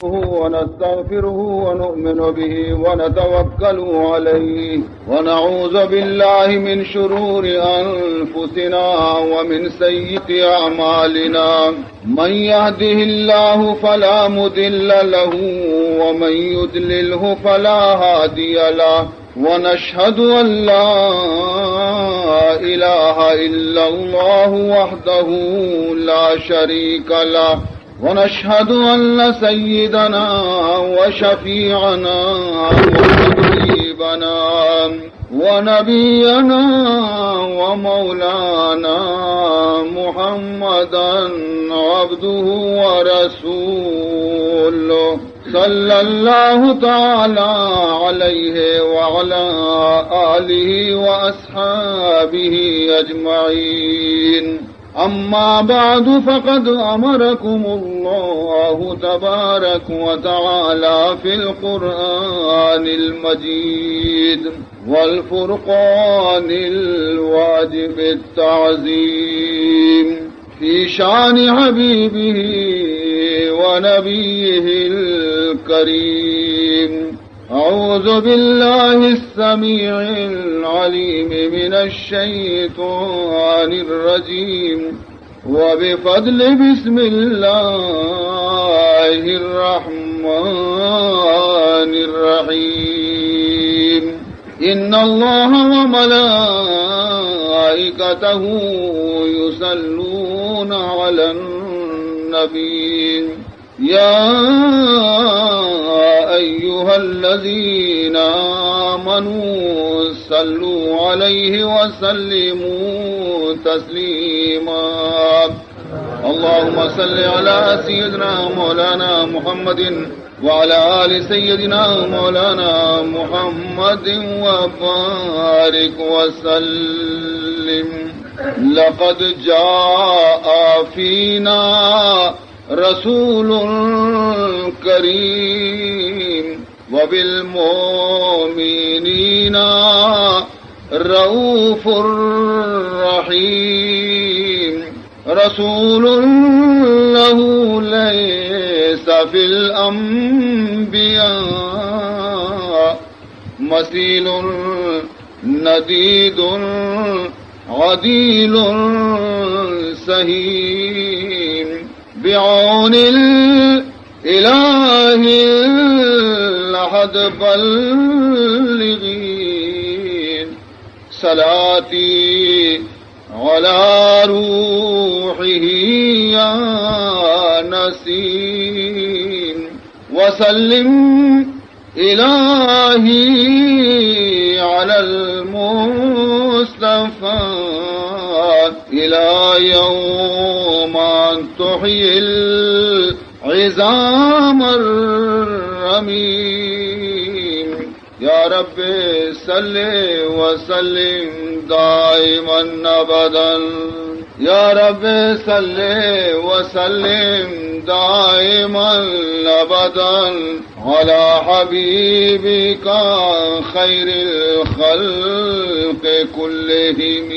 ونستغفره ونؤمن به ونتوكل عليه، ونعوذ بالله من شرور أنفسنا ومن سيئات أعمالنا. من يهده الله فلا مضل له، ومن يضلله فلا هادي له. ونشهد أن لا إله إلا الله وحده لا شريك له، ونشهد أن سيدنا وشفيعنا وحبيبنا ونبينا ومولانا محمدا عبده ورسوله، صلى الله تعالى عليه وعلى آله وأصحابه أجمعين. أما بعد، فقد أمركم الله تبارك وتعالى في القرآن المجيد والفرقان الواجب التعظيم في شان حبيبه ونبيه الكريم. أعوذ بالله السميع العليم من الشيطان الرجيم. وبفضل بسم الله الرحمن الرحيم. إن الله وملائكته يصلون على النبي. يا أيها الذين آمنوا صلوا عليه وسلموا تسليما. اللهم صل على سيدنا مولانا محمد وعلى آل سيدنا مولانا محمد وبارك وسلم. لقد جاء فينا رسول كريم وبالمؤمنين رءوف رحيم. رسول له ليس في الأنبياء مثيل، نديد، عديل، سهيم. بعون الإله العهد بلغين. صلاتي على روحه يا نسيم. وسلم إلهي على المصطفى إلى يوم أن تحيي العظام الرميم. يا رب صل وسلم دائما أبدا. يا رب صل وسلم دائما أبدا على حبيبك خير الخلق كلهم.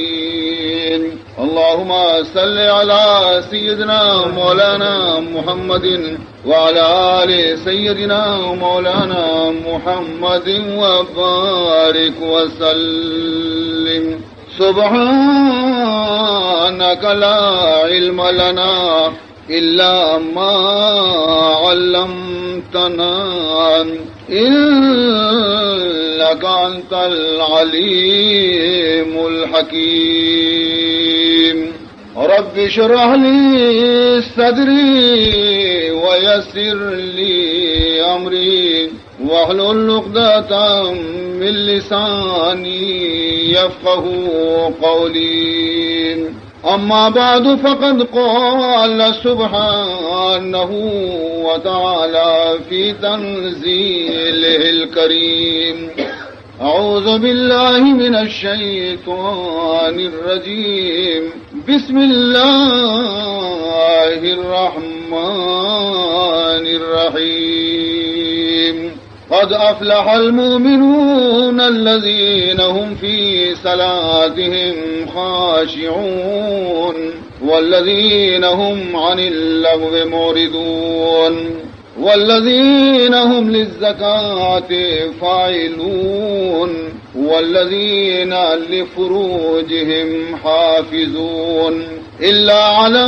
اللهم صل على سيدنا مولانا محمد وعلى آل سيدنا مولانا محمد وبارك وسلم. سبحانك لا علم لنا إلا ما علمتنا إنك أنت العليم الحكيم. رب اشرح لي صدري ويسر لي أمري واحلل عقدة من لساني يفقه قولي. أما بعد، فقد قال سبحانه وتعالى في تنزيله الكريم: أعوذ بالله من الشيطان الرجيم. بسم الله الرحمن الرحيم. قد أفلح المؤمنون الذين هم في صلاتهم خاشعون والذين هم عن اللغو معرضون. والذين هم للزكاة فاعلون، والذين لفروجهم حافظون، إلا على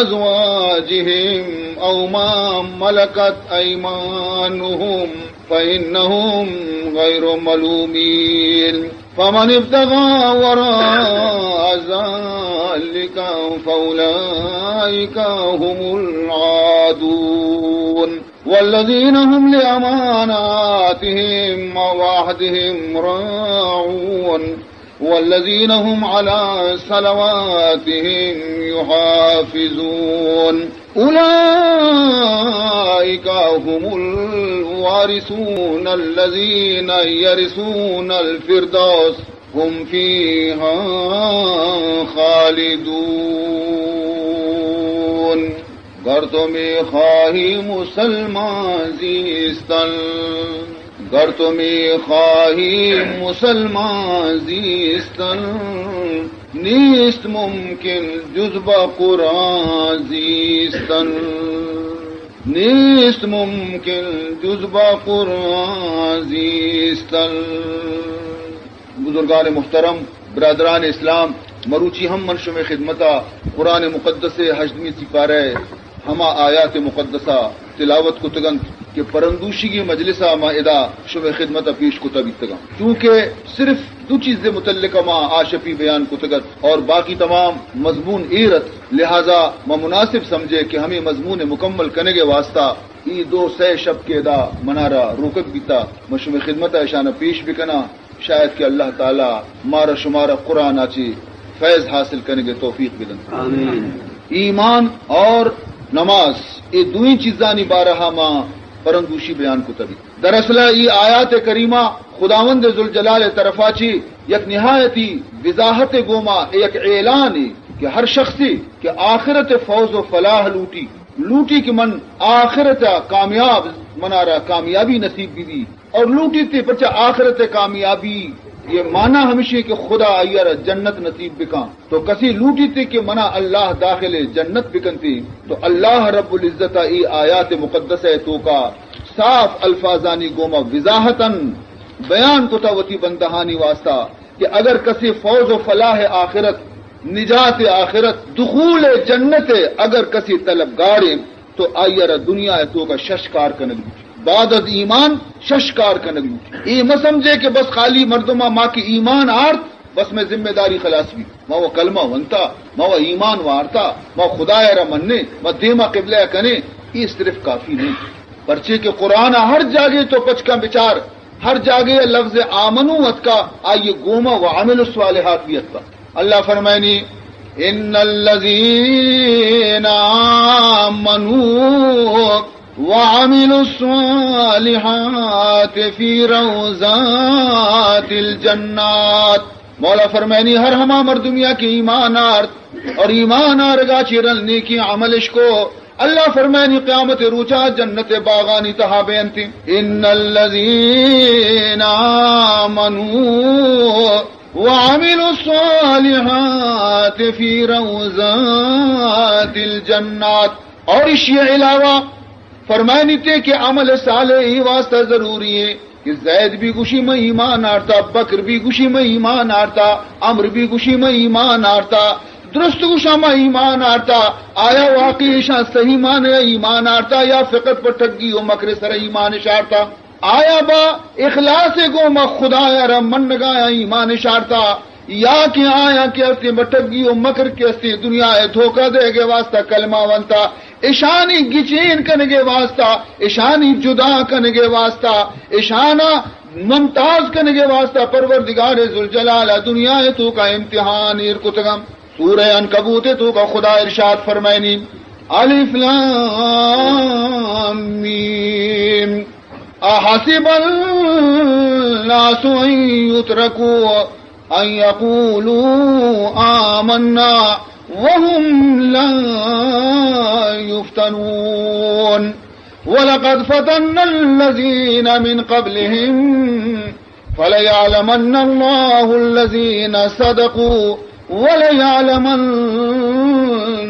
أزواجهم أو ما ملكت أيمانهم فإنهم غير ملومين. فمن ابتغى وراء ذلك فأولئك هم العادون. والذين هم لأماناتهم وعهدهم راعون. والذين هم على صلواتهم يحافظون. أولئك هم الوارثون الذين يرثون الفردوس هم فيها خالدون. گر تو می‌خواهی مسلمان زیستن، گر تو می‌خواهی مسلمان زیستن، نیست ممکن جز با قرآن زیستن، نیست ممکن جز با قرآن زیستن. بزرگان محترم، برادران اسلام، مروچی ہم من شمئے خدمتا قرآن مقدس ءِ ہژدمی سپارہ ءِ ہما آیات مقدسہ تلاوت کتگ انت کہ پرندوشیگی مجلسا ما ادا شمئے خدمتا پیش کتا بیتگاں۔ چونکہ صرف دو چیز متعلق ما آ شپی بیان کتگ ات اور باقی تمام مضمون ایر ات، لہذا ما مناسب سمجھے کہ ہمے مضمون مکمل کنگ ءِ واسطہ ای دو سئے شپ کہ ادا منارا روکگ بیتا، من شمئے خدمتا اشانا پیش بکناں۔ شاید کہ اللہ تعالی مارا شمارا قرآن ءَ چہ فیض حاصل کنگ ءِ توفیق بدنت۔ آمین۔ ایمان اور نماز، اے دوئیں چیزانی بارہ ءَ ما پرندوشی بیان کتگ۔ دراصل ای آیات کریمہ خداوند ذوالجلال ءِ طرفا چہ یک نہایتی وضاحت ءِ گوما یک اعلانے کہ ہر شخصے کہ آخرت ءِ فوز و فلاح لوٹی، لوٹی کہ من آخرت ءَ کامیاب، منارا کامیابی نصیب بہ بی، اور لوٹیتے پرچا آخرت ءِ کامیابی، یہ معنی ہمشی کہ خدا آئی ءَ را جنت نصیب بکاں۔ تو کسی لوٹیتے کہ منا اللہ داخل جنت بکنتے، تو اللہ رب العزت ءَ ای آیات مقدسہ ءِ توکا صاف الفاظانی گوما وضاحتاً بیان کتا وتی بندہانی واسطہ کہ اگر کسی فوز و فلاح آخرت، نجات آخرت، دخول جنت اگر کسی طلبگاریں، تو آئی ءَ را دنیا ءِ توکا شش کار کنگ لوٹی۔ بعد از ایمان شش کار کنگ لوٹی۔ اے مہ سمجھے کہ بس خالی مردم ما کہ ایمان آرت، بس مئے ذمہ داری خلاص بی۔ ما و کلمہ ونتا، ما و ایمان وارتا، ما خدا ءَ را مننے، ما دیما قبلہ ءَ کنے، اے صرف کافی نہیں۔ پرچے کہ قرآن ءَ ہر جاگے تو پچ کن بچار، ہر جاگے لفظ آمنو اتکا، آئی گوما و عمل الصالحات بھی اتکا۔ اللہ فرمائنی، ان الذين آمنوا وعملوا الصالحات في روضات الجنات۔ مولا فرمائنی، ہر ہما مردمیا کہ ایمان آرت اور ایمان آرگا چہ رند نیکی عملش کو، اللہ فرمائنی قیامت روچا جنت باغانی تہا بینتی۔ ان الذين آمنوا وعملوا الصالحات في روضات الجنات۔ اور اشی علاوہ فرمائنی تے کہ عمل صالح ای واسطہ ضروری ہے۔ کہ زید بھی گوشی من ایمان آرتا، بکر بھی گوشی من ایمان آرتا، عمرو بھی گوشی من ایمان آرتا، درست گوشا من ایمان آرتا۔ آیا واقعی ایشاں صحیح معنی ایمان آرتا یا فقط پہ ٹگی و مکر سر ایمان شارتا؟ آیا با اخلاص گو ما خدایا را منگایا ایمان شارتا؟ یا کہ آیا کہ استے بہ ٹگی و مکر کہ استے دنیا ء دھوکہ دئیگ ء واسطہ کلمہ ونتا، اشانی گچین کنگ ء واسطہ، اشانی جدا کنگ ء واسطہ، اشانا ممتاز کنگ ء واسطہ پروردگار ذوالجلال ء دنیا ء توکا امتحان ایر کتگم۔ سورہ عنکبوت ء توکا خدا ارشاد فرمائنی، الف لام میم۔ أحسب الناس أن يتركوا أن يقولوا آمنا وهم لا يفتنون. ولقد فتنا الذين من قبلهم فليعلمن الله الذين صدقوا وليعلمن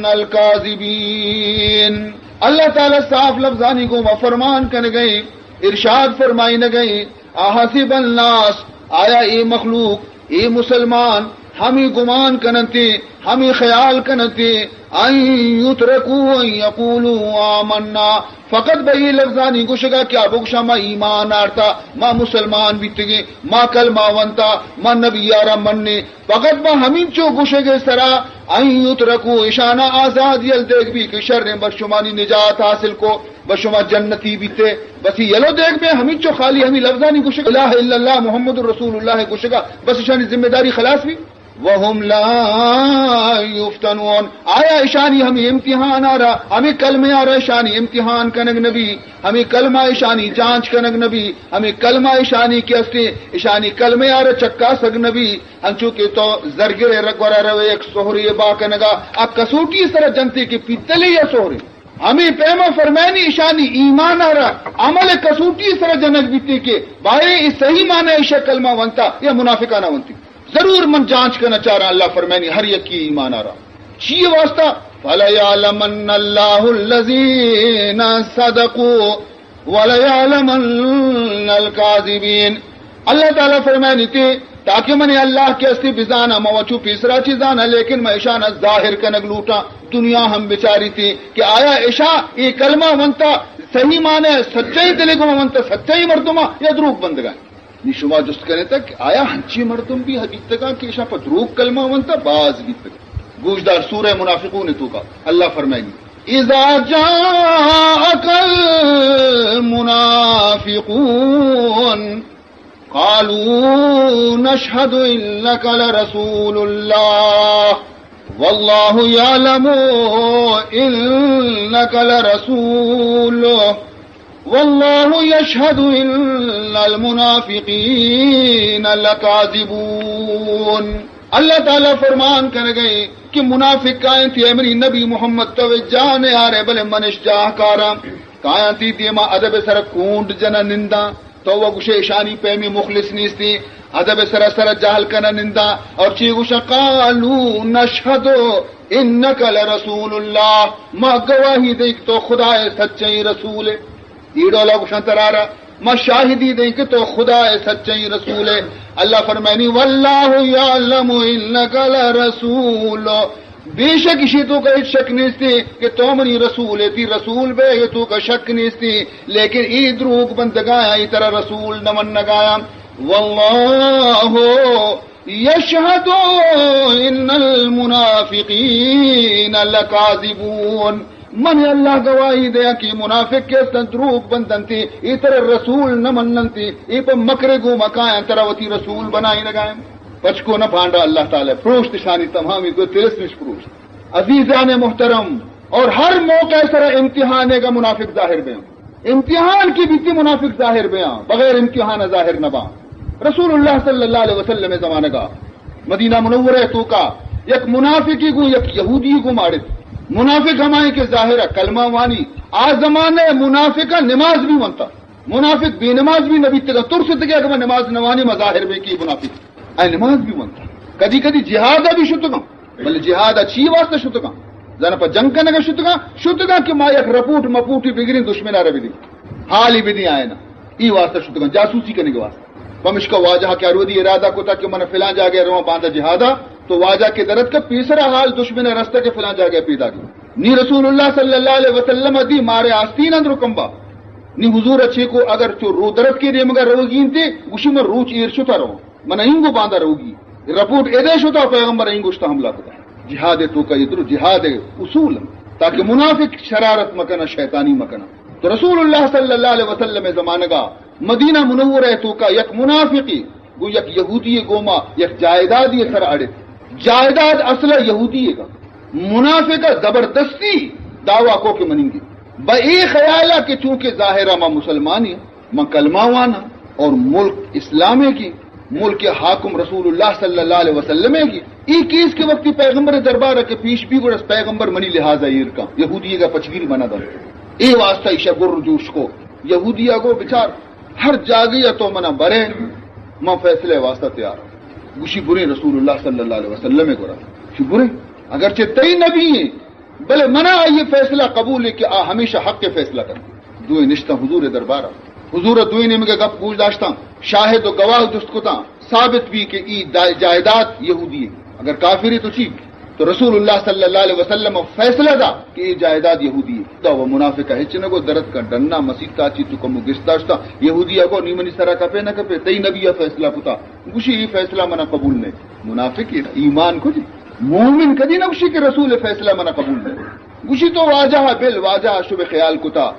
الكاذبين. اللہ تعالی صاف لفظانی گوما فرمان کنگئیں، ارشاد فرمائینگئیں، احسب الناس، آیا اے مخلوق، اے مسلمان ہمے گمان کننتے، ہمے خیال کننتے، ان یترکوا ان یقولوا آمنا، فقط بہ اے لفظانی گوشگا کہ آ بگوشاں ما ایمان آرتا، ما مسلمان بیتگیں، ما کلمہ ونتا، ما نبی آرا منیں، فقط ما ہمینچو گوشگ ء سرا ان یترکوا، اشانا آزاد یل دیگ بی کہ شریں، بس شمانی نجات حاصل کو، بس شما جنتی بیتے، بس یلو دیگ بی ہمینچو خالی ہمی لفظانی گوشگ، الہ الا اللہ محمد رسول اللہ گوشگا، بس اشانی ذمہ داری خلاص بی۔ وهم لا یفتنون، آیا اشانی ہمی امتحان آرا، ہمی کلمہ آرا اشانی امتحان کنگ نبی، ہمی کلمہ اشانی جانچ کنگ نبی، ہمی کلمہ اشانی کہ استے، اشانی کلمہ آرا چکاسگ نبی، انچو کہ تو زرگر ء گورا روے یک سہرے ء با کنگا، آ کسوٹی ء سرا جنتے کہ پیتلے یا سہرے۔ ہمے پیما فرمائنی اشانی ایمان ء را عمل ء کسوٹی ء سرا جنگ بیتے کہ بارے اے صحیح معنی ایشا کلمہ ونتا یا منافقانہ ونتی۔ ضرور من جانچ کناں چاراں، اللہ فرمائنی ہر یکی ایمان ء را۔ چی واسطہ؟ فَلَيَعْلَمَنَّ اللَّهُ الَّذِينَ صَدَقُوا وَلَيَعْلَمَنَّ الْكَاذِبِينَ۔ اللہ تعالی فرمائنی تے، تاکہ من اللہ کہ استی بزاناں، ما وچو پیسرا چی زاناں، لیکن ما اشانا ظاہر کنگ لوٹاں، دنیا ہم بچاری تے کہ آیا اشا اے کلمہ ونتا صحیح معنی سچائی دلے گما ونتا سچائی مردما یا دروگ بندگا۔ نی شما جست کنیت کہ آیا ہنچی مردم بھی بیتگاں کہ اشاں پہ دروگ کلمہ ونتا؟ باز بیتگاں۔ گوشدار، سورہ منافقون توکا اللہ فرمائنی، اذا جاءك المنافقون قالوا نشهد إنك لرسول الله والله يعلم إنك لرسوله والله يشهد إن المنافقين لكاذبون۔ اللہ تعالی فرمان کنگئے کہ منافق کائیں تھی، اے منی نبی محمد، تو جان آرے بلے منش جاہ کاراں۔ کایاں تئی دیما ادب سر کونڈ جناں ننداں، تو و گوشے اشانی پیمی مخلص نیستی، ادب سر سر جہل کناں ننداں، اور چی گوشاں؟ قالوا نشهد انك لرسول الله، ما گواہی دیں کہ تو خدا سچیں رسول ہے۔ ای ڈولا گوشاں ترارا، ما شاہدی دیں کہ تو خدا سچیں رسول ہے۔ اللہ فرمائنی، والله يعلم إنك لرسول، بے شک اشی توکا ہچ شک نیستی کہ تو منی رسول ہے، تئی رسول بے توکا شک نیستی، لیکن ای دروگ بندگاں ای ترا رسول نہ منگایا۔ والله يشهد إن المنافقين لكاذبون۔ من اللہ گواہی دیا کہ منافق کہ استن دروگ بندنتی، ای ترا رسول نہ مننتی، ای پہ مکر گو مکایاں ترا وتی رسول بنائی نگائیں۔ پچکو نہ پانڈا اللہ تعالی پروشت شانی تمامی گو تلسمش پروشت۔ عزیزان محترم، اور ہر موقع سر امتحان کا منافق ظاہر بے۔ امتحان کی بیتی منافق ظاہر بیاں، بغیر امتحان ظاہر نہ باں۔ رسول اللہ صلی اللہ علیہ وسلم زمانگا مدینہ منورہ توکا یک منافقی گو یک یہودی گو ماڑت۔ منافق ہمائیں کہ ظاہر کلمہ وانی، آ زمانہ منافق نماز بھی ونتا۔ منافق بے نماز بھی نبی تگا، ترس تگے اگر نماز نوانی مظاہر بے کی منافق۔ اے نماز بھی ونتا۔ کدی کدی جہاد بھی شتگاں۔ بلے جہاد ء چی واسطہ شتگاں؟ زاناں پہ جنگ کنگ ء شتگاں، شتگاں کہ ما یک رپورٹ مپورٹی بگریں، دشمن ء را بدیں، حالی بدیں آئینا۔ ای واسطہ شتگاں، جاسوسی کنگ ء واسطہ۔ پمشکا واجہ کہ ارودی ارادہ کتا کہ من فلاں جاگہ رواں باندا جہادا، تو واجہ کہ درت کہ پیسرا حال دشمن ء رستہ کہ فلاں جاگہ پیدا گی۔ نی رسول اللہ صلی اللہ علیہ وسلم دی مارے آستین اندر کمبا۔ نی حضور اچھے کو اگر چو رو درت کے دیمگا روگی انتے، گوشی من روچ ایر شتا رواں۔ من اینگو باندا روگی۔ رپورٹ ادے شتا، پیغمبر اینگو شتا حملہ کتا۔ جہاد توکا یہ درو جہاد اصول انت، تاکہ منافق شرارت مکنا، شیطانی مکنا۔ تو رسول اللہ صلی اللہ علیہ وسلم زمانگا مدینہ منورہ توکا یک منافقی گو یک یہودی گوما یک جائیدادی سر اڑت۔ جائیداد اصل یہودی کا، منافق زبردستی دعویٰ کو کہ مننگی۔ با اے خیالا کہ چونکہ ظاہرا ما مسلمانی، من کلمہ وانا اور ملک اسلام ہے کی، ملک حاکم رسول اللہ صلی اللہ علیہ وسلم ہے کی۔ ای کیس کے وقتی پیغمبر دربار کے پیش بھی گڑس پیغمبر منی لحاظا ایر کا، یہودی کا پچگیری منا دن۔ اے واسطہ ایشا گر جوش کو، یہودی کو بچار، ہر جاگہ تو منا برے، من فیصلے واسطہ تیار۔ گوشی برے رسول اللہ صلی اللہ علیہ وسلم گورا۔ گوشی برے، اگرچہ تئی نبی ہیں، بلے منا آئی فیصلہ قبول ہے کہ آ ہمیشہ حق فیصلہ کریں۔ دوئیں نشتاں حضور دربارا۔ حضور دوئیں نیمگے گپ گوش داشتاں، شاہد و گواہ جست کتاں، ثابت بھی کہ ای دا-، جائیداد یہودی ہے۔ اگر کافری تو چی؟ تو رسول اللہ صلی اللہ علیہ وسلم فیصلہ دا کہ ای جائیداد یہودی ہے۔ دا و منافقہ ہچ نہ گو، درت کا ڈنا مسیتا چی تو کمو گست داشتا۔ یہودی اگو نی منی سرا کپے نہ کپے، تئی نبی فیصلہ کتا۔ گوشی ای فیصلہ منا قبول نہیں۔ منافق ہے، ایمان کو جی۔ مومن کدی نہ گوشی کہ رسول فیصلہ منا قبول نہیں۔ گوشی تو واجہ بل، واجہ شب خیال کتا۔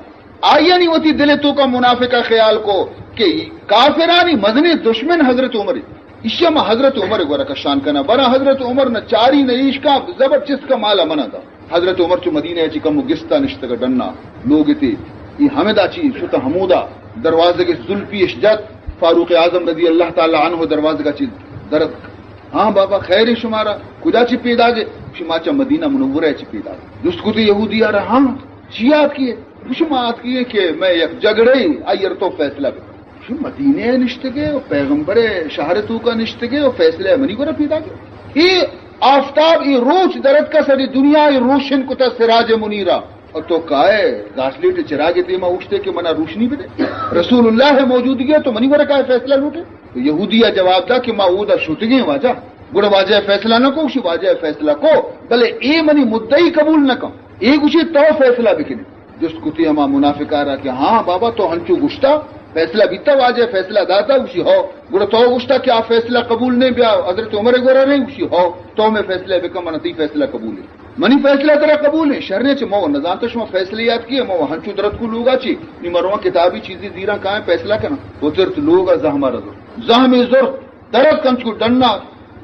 آئیانی وتی دل توکا منافقہ خیال کو کہ کافرانی مزنیں دشمن حضرت عمر۔ ایشی ما حضرت عمر گورا کشان کنا، برا حضرت عمر نہ چاری نہ ایشکا، زبر چست کا مالا منا دا۔ حضرت عمر چو مدینہ چی کمو گستا نشتگا ڈنا لوگ تے، ای ہمدا چی شتا ہمودا دروازگ زلفی اش جت، فاروق اعظم رضی اللہ تعالی عنہ دروازگا چی درت۔ ہاں بابا، خیر شمارا؟ کجا چی پیدا گے؟ شما چا مدینہ منورہ چی پیدا گے۔ جست کتی یہودی آرا، ہاں۔ چی آتکی؟ گوشی ما آتکی کہ میں یک جھگڑے، آئی ار تو فیصلہ بکن۔ گوشی مدینے نشتگے و پیغمبر شہر توکا نشتگے و فیصلہ منی گورا پیدا گے۔ اے آفتاب، اے روچ درتکا ساری دنیا اے روشن کتا سراج منیرا۔ اور تو کائے گاسلیٹ چراغ دیما اوشتے کہ منا روشنی بدے۔ رسول اللہ موجودگی ہے تو منی گورا کائے فیصلہ لوٹے؟ تو یہودی جواب دا کہ ما اودا شتگیں واجہ۔ گڑا واجہ فیصلہ نہ کو؟ گوشی واجہ فیصلہ کو، بلے اے منی مدعی قبول نہ کن۔ اے گوشی تو فیصلہ بکنے۔ جست کتی ہما منافقا را کہ ہاں بابا تو ہنچو گشتا، فیصلہ بیتا، واجہ فیصلہ داتا؟ گوشی ہو۔ گڑا تو گشتا کہ آ فیصلہ قبول نہیں بیا، حضرت عمر گورا نہیں؟ گوشی ہو۔ تو میں فیصلہ بکن، من تئی فیصلہ قبول ہے۔ منی فیصلہ ترا قبول ہے؟ شر نے چہ مو نزانتا شما فیصلہ یاد کیے، مو ہنچو درت کو لوگا چی، نی مرواں کتابی چیزی زیرا کائیں فیصلہ کنا۔ اترت لوگا زہما رزو۔ زہمی زرت۔ درت کنچکو ڈنا،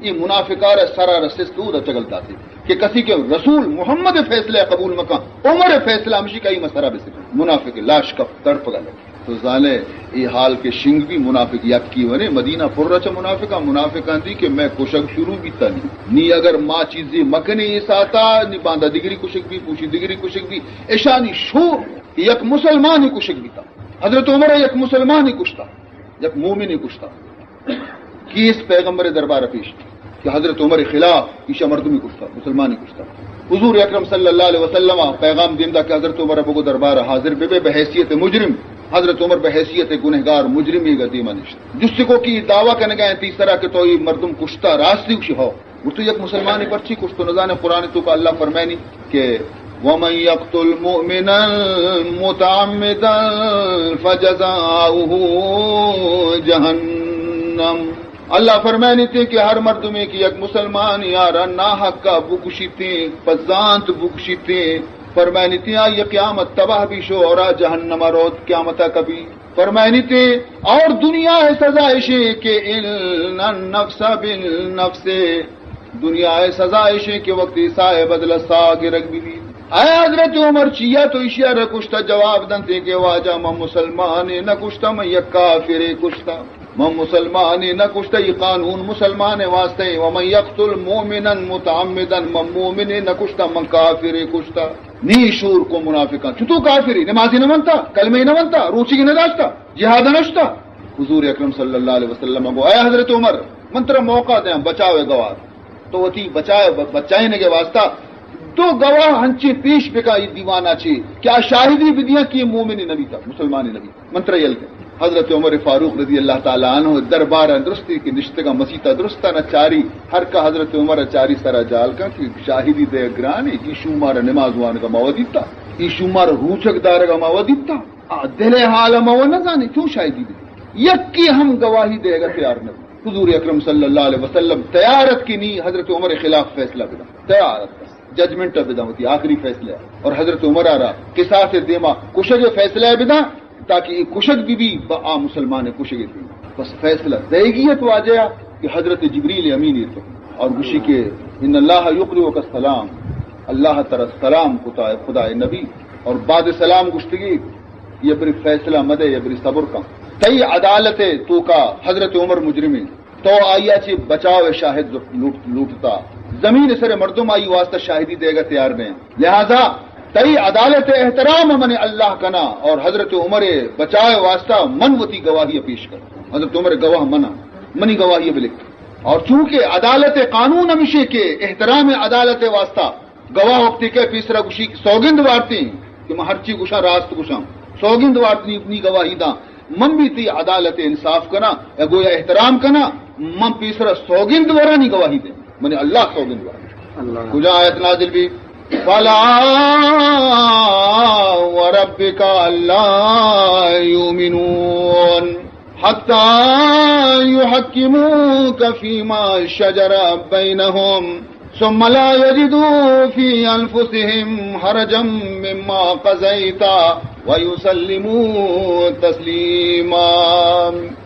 اے منافقار سرا رسست اودا چگل داتے کہ کسی کہ رسول محمد فیصلہ قبول مکن، عمر فیصلہ ہمشی کا ای مسرا بسکن۔ منافق لاش کف تڑپگا لگے۔ تو زانے اے حال کے شنگ بھی منافق یکی ونے، مدینہ پر رچ منافقاں، منافقاں دی کہ میں کشگ شروع بیتا نی۔ نی اگر ما چیزی مکنے اے ساتا، نی باندا دگری کشگ بھی، پوشی دگری کشگ بھی، اشانی شور یک مسلمانی کشگ بیتا۔ حضرت عمر یک مسلمانی کشتا، یک مومنی کشتا۔ کیس پیغمبر دربار پیش کہ حضرت عمر خلاف ایشا مردمی کشتا، مسلمانی کشتا۔ حضور اکرم صلی اللہ علیہ وسلم پیغام دیم دا کہ حضرت عمر بگو دربار حاضر بے بے بحیثیت مجرم۔ حضرت عمر بحیثیت گنہگار مجرمی گا دیما نشت۔ جستی کو کی دعویٰ کنگا ہیں تیسرا کہ تو ای مردم کشتا، راستی؟ گوشی ہو۔ گڑا تو یک مسلمانے پرچی کشت؟ تو نزانے قرآن توکا اللہ فرمائنی کہ ومن یقتل مؤمنا متعمدا فجزاؤه جہنم۔ اللہ فرمائنی تے کہ ہر مردمے کہ یک مسلمان یارا ناحقا بکشیتے، پزانت بکشیتے، فرمائنی تے آئی قیامت تباہ بیشو اور آ جہنم روت قیامتا کبھی۔ فرمائنی تے اور دنیا ہے سزا اشے کہ ان النفس بالنفس، دنیا ہے سزا اشے کہ وقتی ساہ بدل ساہ گرگ بی بی۔ اے حضرت عمر چیا تو اشیا رکشتا؟ جواب دنتے کہ واجہ من مسلمانے نہ کشتا، من یک کافرے کشتا۔ من مسلمانے نہ کشتا، یہ قانون مسلمان واسطے۔ ومن یقتل مؤمنا متعمدا، من مومنے نہ کشتا، من کافرے کشتا۔ نی شور کو منافقاں، چتو کافری؟ نمازی نہ منتا، کلمہ نہ منتا، روچی نہ داشتا، جہاد نہ شتا؟ حضور اکرم صلی اللہ علیہ وسلم گو، اے حضرت عمر، من ترا موقع دیاں، بچاوے گوار۔ تو وتی بچائے، بچائینگے واسطہ دو گواہ ہنچیں پیش بکا ای دیوانا چی کہ آ شاہدی بدیاں کہ مومن نبی تا، مسلمان نبی۔ من ترا یل کن۔ حضرت عمر فاروق رضی اللہ تعالی عنہ دربار درستی کہ نشتگا مسیتا درستانا چاری، ہر کا حضرت عمر چاری سرا جال کن کہ شاہدی دے گرانے، ای شومار نماز وانگا ما ودیتا، ای شومار روچگ دارگا ما ودیتا۔ آ دل حال ما و نزانی چون شاہدی بدی۔ یکی ہم گواہی دیگا تیار نبی۔ حضور اکرم صلی اللہ علیہ وسلم تیارت کہ نی حضرت عمر خلاف فیصلہ بدا۔ تیارت بس۔ ججمنٹ ء بداں، وتی آخری فیصلہ ء۔ اور حضرت عمر ء را قصاص ء دیما کشگ ء فیصلہ ء بداں، تاکہ اے کشگ بہ بی، بہ آ مسلمان ء کشگ ء دیما۔ بس فیصلہ دئیگی ات واجہ ء کہ حضرت جبریل امین ایتک اور گوشی کہ ان اللہ یقرئک السلام، اللہ ترا سلام کتا، خدا ء نبی۔ اور بعد سلام گشتگی، یہ بری فیصلہ مدے، یہ بری صبر کن۔ تئی عدالت ء توکا حضرت عمر مجرمیں۔ تو آئی ء چہ بچاؤ ء شاہد لوٹ-، لوٹتا۔ زمین ء سر ء مردم آئی واسطہ شاہدی دیگ ء تیار نہ انت۔ لہذا تئی عدالت ء احترام ء من اللہ کناں اور حضرت عمر ء بچاؤ ء واسطہ من وتی گواہی ء پیش کن۔ حضرت عمر ء گواہ من آں، منی گواہی ء بلک۔ اور چونکہ عدالت ء قانون ہمیشی کہ احترام عدالت ء واسطہ گواہ وقتی کہ پیسرا گوشی، سوگند وارتی کہ من ہرچی گوشاں راست گوشاں، سوگند وارتی نی گواہی داں، من بھی تی عدالت انصاف کناں، یا گویا احترام کناں، من پیسرا سوگند ورانی گواہی دیں، من اللہ سوگند ورانی۔ اللہ۔ کجا آیت نازل بھی؟ فلا وربك لا يؤمنون حتى يحكموك فيما شجر بينهم ثم لا يجدوا في أنفسهم حرجا مما قضيت ويسلموا تسليما۔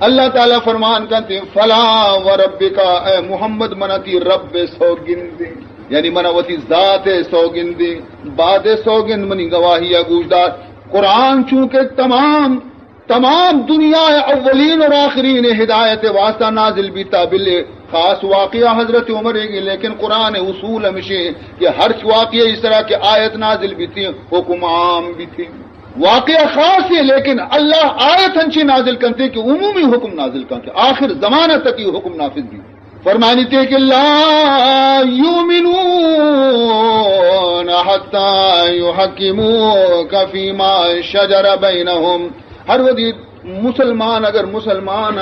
اللہ تعالی فرمان کنتے، فلا وربك، اے محمد، من تی رب سوگندیں، یعنی من وتی ذات سوگندیں، بعد سوگند منی گواہی گوشدار۔ قرآن چونکہ تمام تمام دنیا اولین اور آخرین ہدایت واسطہ نازل بیتا، بل خاص واقعہ حضرت عمر ہے، لیکن قرآن اصول ہمیشہ کہ ہر واقعہ اس طرح کے آیت نازل بیتی، حکم عام بیتی۔ واقعہ خاص ہے، لیکن اللہ آیت ہنچی نازل کنتے کہ عمومی حکم نازل کنتے، آخر زمانہ تک یہ حکم نافذ بیتی۔ فرمانی تے کہ لا يؤمنون حتى يحكموك فيما شجر بينهم۔ ہر وقت مسلمان، اگر مسلمان آ،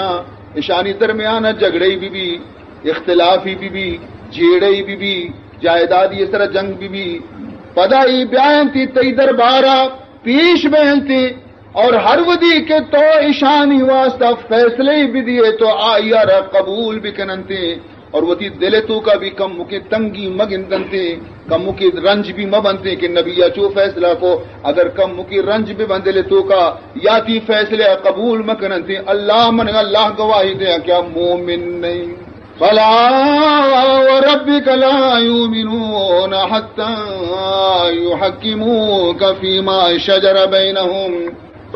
اشانی درمیان جھگڑے بی بی، اختلافی بی بی، جیڑے بی بی، جائیدادی اس طرح جنگ بی بی، پدا ای بیاینتی تئی دربارا پیش بینتی، اور ہر ودی کہ تو اشانی واسطہ فیصلے بدیے تو آئی را قبول بکننتی، اور وتی دل توکا بھی کمکے تنگی مگندنتی، کمکے رنج بھی مبنتی کہ نبی چو فیصلہ کو، اگر کمکے رنج بھی بن دل توکا یا تی فیصلے قبول مکننتی، اللہ من اللہ گواہی دے کہ مومن نہیں۔ فلا وربك لا يؤمنون حتى يحكموك فيما شجر بينهم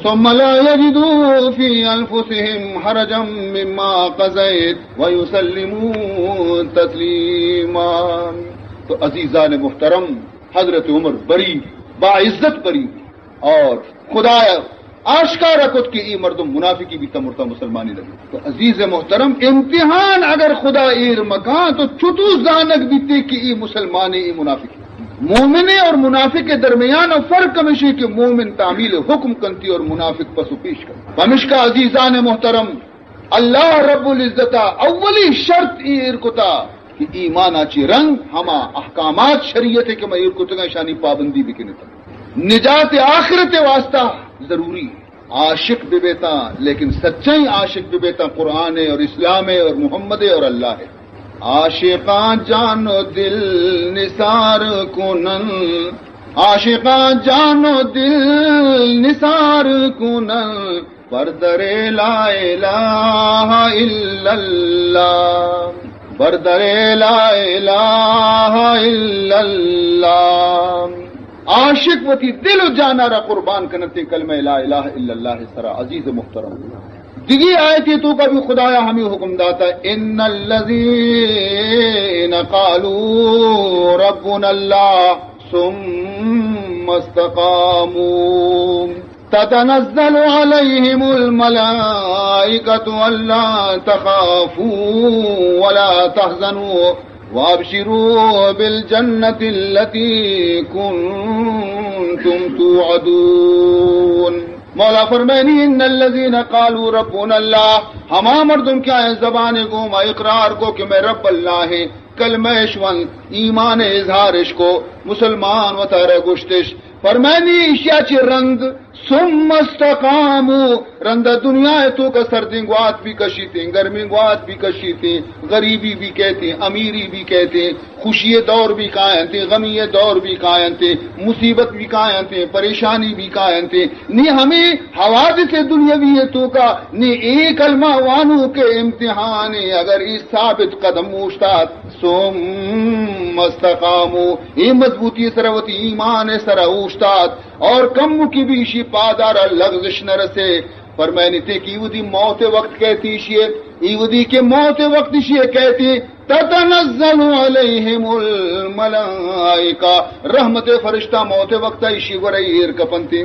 ثم لا يجدوا في أنفسهم حرجا مما قضيت ويسلموا تسليما۔ تو عزیزان محترم، حضرت عمر بری، باعزت بری، اور خدا آشکارا کت کہ ای مردم منافقی بیتا، مرتا مسلمانی لگی۔ تو عزیز محترم، امتحان اگر خدا ایر مکان تو چطو زانگ بیتے کہ ای مسلمانی، ای منافقی؟ مومن اور منافق کے درمیان فرق ہمیشہ کہ مومن تعمیل حکم کنتی اور منافق پس و پیش کنتی۔ پمشکا عزیزان محترم، اللہ رب العزت اولی شرط ایر کتا کہ ایمانا چی رنگ ہما احکامات شریعت کہ ما ایر کتگا شانی پابندی بکنتا۔ نجات آخرت واسطہ ضروری عاشق ببیتا، لیکن سچائیں عاشق ببیتا قرآن اور اسلام اور محمد اور اللہ ہے۔ عاشقاں جان و دل نثار کنن، عاشقاں جان و دل نثار کنن، بر در لا الہ الا اللہ، بر در لا الہ الا اللہ۔ عاشق وتی دل و جانا را قربان کنتے کلمہ لا الہ الا اللہ سرا، عزیز محترم۔ دگی آیتی توکا بھی خدایا ہمیں حکم داتا، ان الذین قالوا ربنا اللہ ثم استقاموا تتنزل عليهم الملائكة ألا تخافوا ولا تحزنوا وأبشروا بالجنة التي كنتم توعدون۔ مولا فرمائنی، ان الذين قالوا ربنا الله، ہما مردم کہ آئیں زبان گوما اقرار کو کہ میں رب اللہ ہیں، کلمہ اش ون، ایمان اظہار اش کو، مسلمان وتارا گشتش، فرمائنی ایشیا چی رند، ثم استقاموا، رندا دنیا توکا سردیں گوات بھی کشیتیں، گرمیں گوات بھی کشیتیں، غریبی بھی کہتیں، امیری بھی کہتیں، خوشی دور بھی کائنتیں، غمی دور بھی کائنتیں، مصیبت بھی کائنتیں، پریشانی بھی کائنتیں۔ نی ہمیں حوادث دنیاوی توکا نی اے کلمہ وانو کے امتحان، اگر ای ثابت قدم اوشتات، ثم استقاموا، اے مضبوطی سر وتی ایمان سر اوشتات، اور کم کی بھی ایشی پادارا لغزش نہ رسے۔ فرمائنی تے کہ ایودی موت وقت کہتی ایشی ہے، ایودی کے موت وقت ایشی ہے کہتی، تتنزل علیہم الملائکہ، رحمت فرشتہ موت وقت ایشی گورا ایر کپنتی۔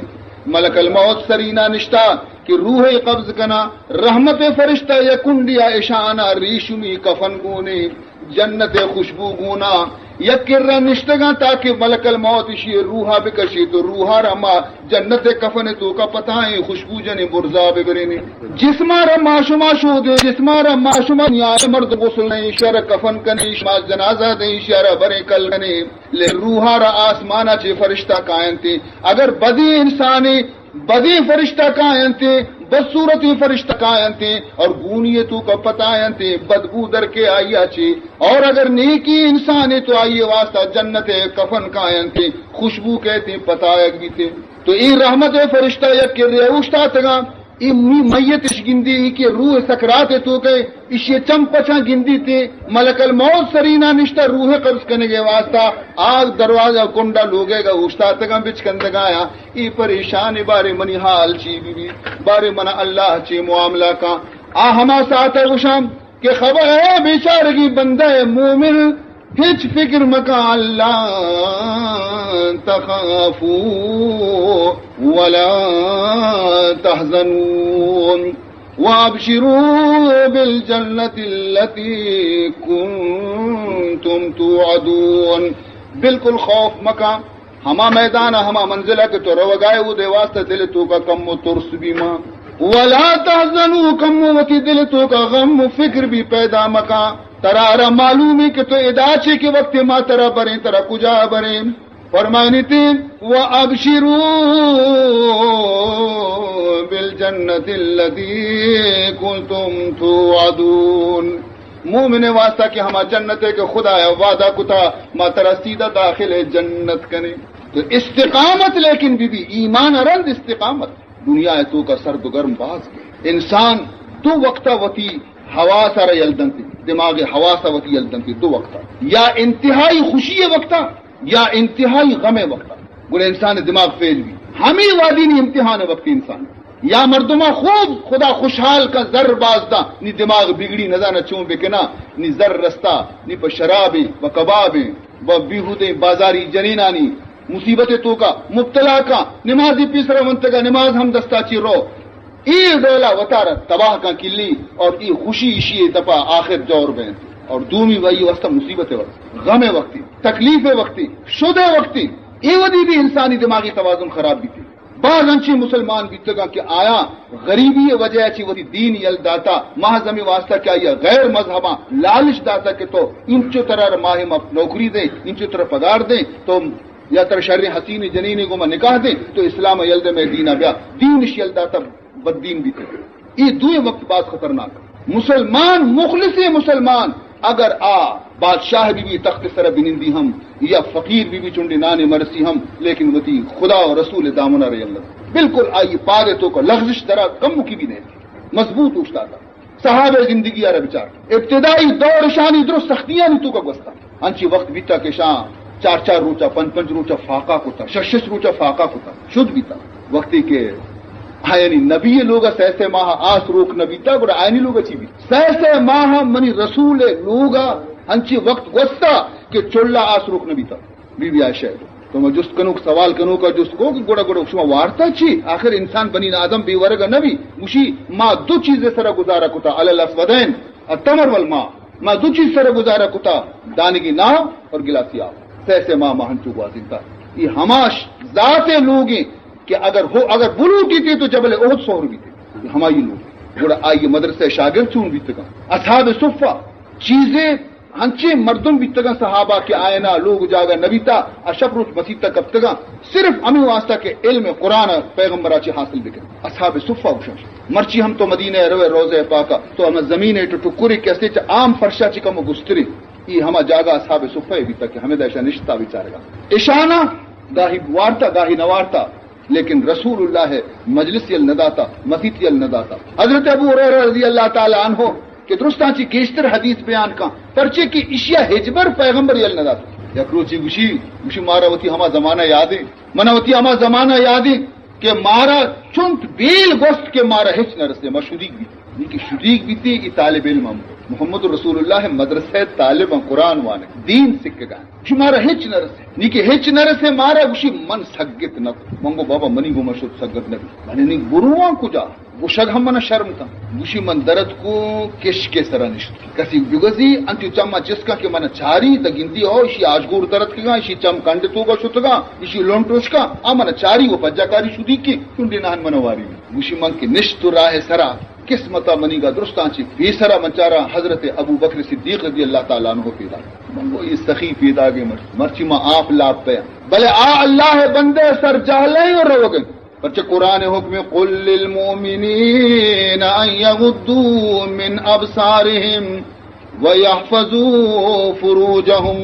ملک الموت سرینا نشتا کہ روح قبض کنا، رحمت فرشتہ یک کنڈیا اشانا ریشمی کفن گونے، جنت خوشبو گونا، یک کرا نشتگاں تاکہ ملک الموت اشی روحا بکشی، تو روحا را ما جنت کفن توکا پتائیں، خوشبو جنیں، برزا ببرینیں۔ جسما را ما شما شودیں، جسما را ما شما نیائے مرد غسل دیں، اشارا کفن کنیں، شما جنازہ دیں، اشارا بریں کل کنیں۔ لے روحا را آسمانا چے فرشتہ کاینتے۔ اگر بدیں انسانے، بدیں فرشتہ کاینتے، بدصورتیں فرشتہ کاینتے اور گونی توکا پتاینتے، بدبو در کے آئیا چے۔ اور اگر نیکی انسانے تو آئیے واسطہ جنت کفن کاینتے، خوشبو کہتے، پتایگ بیتے۔ تو اے رحمت فرشتہ یک کرے اوشتاتگاں۔ اے می-، میت اش گندی، ای کہ روح سکرات توکے، اشی چم پچاں گندی تے، ملک الموت سرینا نشتہ روح قبض کنگے واسطہ، آ دروازہ کنڈا لوگے گا اوشتاتگاں بچکندگایا۔ ای پریشان بارے منی حال چی بی بی، بارے منا اللہ چی معاملہ کا۔ آ ہما ساعت گوشاں کہ خبر ہے بیچارگی بندہ مومن، ہچ فکر مکن، اللہ تخافوا ولا تحزنوا وابشروا بالجنة التي كنتم توعدون۔ بالکل خوف مکن، ہما میدان ء، ہما منزل ء کہ تو روگائے، اودے واسطہ دل توکا کم و ترس بی ما۔ ولا تحزنوا، کم و وتی دل توکا غم و فکر بی پیدا مکا۔ ترا را معلوم ہے کہ تو ادا چے کہ وقت ما ترا بریں، ترا کجا بریں؟ فرمائنی تے، وابشروا بالجنة التي كنتم توعدون۔ مومن واسطہ کہ ہما جنت ہے کہ خدا وعدہ کتا، ما ترا سیدھا داخل جنت کنے۔ تو استقامت لیکن بی بی، ایمان رند استقامت۔ دنیا توکا سرد و گرم باز بی۔ انسان دو وقتا وتی حواس را یل دنتی، دماغ حواس وتی یل دنتی دو وقتا۔ یا انتہائی خوشی وقتا، یا انتہائی غم وقتا۔ گڑا انسان دماغ فیل بی۔ ہمیں وادی نی امتحان وقت انسان۔ یا مردما خوب خدا خوشحال کا، زر باز دا، نی دماغ بگڑی، نزانہ چون بکنا، نی زر رستا، نی پہ شرابیں، پہ کبابیں، پہ بیہودیں بازاری جنینانی مصیبت توکا مبتلا کا، نمازی پیسرا منتگا، نماز ہم دستا چی رو۔ اے ڈولا وتارا تباہ کا کلی، اور اے خوشی اشی دپا آخر جور بین۔ اور دومی وئی واسطہ مصیبت وقت، غم وقتی، تکلیف وقتی، شد وقتی، اے ودی بھی انسانی دماغی توازن خراب بیتی۔ بعض انچیں مسلمان بیتگاں کہ آیاں غریبی ء وجہ ء چہ وتی دین یل داتا، محض ہمے واسطہ کہ آئی ء غیر مذہباں لالچ داتا کہ تو انچو ترا ماہ ما نوکری دیں، انچو ترا پگار دیں، تو یا ترا شریں حسین جنینے گوما نکاح دیں، تو اسلام ء یل دے، مئے دین ء بیا۔ دین اش یل داتا، بددین بیتگ۔ اے دوئیں وقت باز خطرناک۔ مسلمان، مخلصیں مسلمان، اگر آ بادشاہ بی بی، تخت سر بنندی ہم، یا فقیر بی بی، چنڈے نانے مرسی ہم، لیکن وتی خدا و رسول دامنا رے اللہ۔ بالکل آئی پاد توکا لغزش درا کمکی بھی نہیں۔ مضبوط اوشتاتا۔ صحابہ زندگی آرا بچار۔ ابتدائی دور شانی درست سختیانی توکا گوستا۔ انچی وقت بیتا کہ شاں چار چار روچا، پنچ پنچ روچا فاقہ کتا، شش شش روچا فاقہ کتا، شد بیتا۔ وقتی کہ آیانی نبی لوگا سہ سہ ماہ آس روک نہ بیتا، گڑا آیانی لوگا چی بیتا؟ سہ سہ ماہ منی رسول لوگا انچی وقت گوستا کہ چلا آس روک نہ بیتا۔ بی بی عائشہ تو ما جست کنوک، سوال کنوکا جست کو کہ گڑا، گڑا شما وارتا چی؟ آخر انسان بنی آدم بے ورگا نہ بی۔ گوشی، ما دو چیز سرا گزارا کتا، علی الاسودین، التمر والماء۔ ما دو چیز سر گزارہ کتا، دانگی ناہ اور گلاسی آب۔ سہ سہ ماہ ما ہنچو گوازینتا۔ یہ ہماش ذات لوگیں کہ اگر ہو، اگر بلوٹی تے تو جبل احد سہر بیتے۔ یہ ہمائی لوگ۔ گڑا آئی مدرسہ شاگرد چون بیتگا؟ اصحاب صفہ چیزیں ہنچیں مردم بیتگاں صحابہ کہ آئینا لوگ جاگہ نبیتا، اشپ روچ مسیت کپتگاں۔ صرف ہمیں واسطہ کہ علم قرآن پیغمبرا چی حاصل بکن۔ اصحاب صفہ گوشن۔ مرچی ہم تو مدینہ روے روضہ پاکا، تو ہمیں زمین ٹو ٹکری کہ اسے چا عام فرشا چی کم گستری۔ ای ہما جاگہ اصحاب صفہ بیتا کہ ہمیں داشا نشتا بیچارگا۔ اشانا گاہی وارتا، گاہی نوارتا، لیکن رسول اللہ مجلس یل نداتا، مسیت یل نداتا۔ حضرت ابو ہریرہ رضی اللہ تعالی عنہ کہ درستاں چی گیشتر حدیث بیان کن، پرچے کہ اشیا ہچبر پیغمبر یل نہ دات۔ یک روچی گوشی، گوشی مارا وتی ہما زمانہ یادیں، منا وتی ہما زمانہ یادیں کہ مارا چنت بیل گوست کہ مارا ہچ نہ رسے، ما شدیگ بیت۔ نی کہ شدیگ بیتی، ای طالب علم ہم۔ محمد رسول اللہ مدرسہ طالب ہم، قرآن وانے، دین سکگا۔ گوشی مارا ہچ نہ رسے۔ نی کہ ہچ نہ رسے مارا، گوشی من سگت نہ۔ من گو بابا منی گو ما شد سگت نہ بی۔ من نی گروان کجا؟ گوشگ ہم منا شرم کن۔ گوشی من درت کو کشکے سرا نشت۔ کسی بگوزی انچو چما چست کن کہ منا چاری، دگندی او اشی آجگور درت کگا، اشی چم کنڈ توکا شتگا، اشی لنٹ اشکا، آ منا چاری و پجا کاری شدی کہ چنڈے نہن منا واری۔ گوشی من کہ نشت و راہ سرا، قسمتا منیگا درستاں چہ پیسرا من چاراں حضرت ابو بکر صدیق رضی اللہ تعالی عنہ پیدا۔ من گو یہ سخی پیدا گئے مر-، مرچی ما آپ لاپ پیا۔ بلے آ اللہ بندے سر جہلیں و روگن۔ پرچہ قرآن حکم قل للمؤمنین ان یغضوا من ابصارهم ویحفظوا فروجهم۔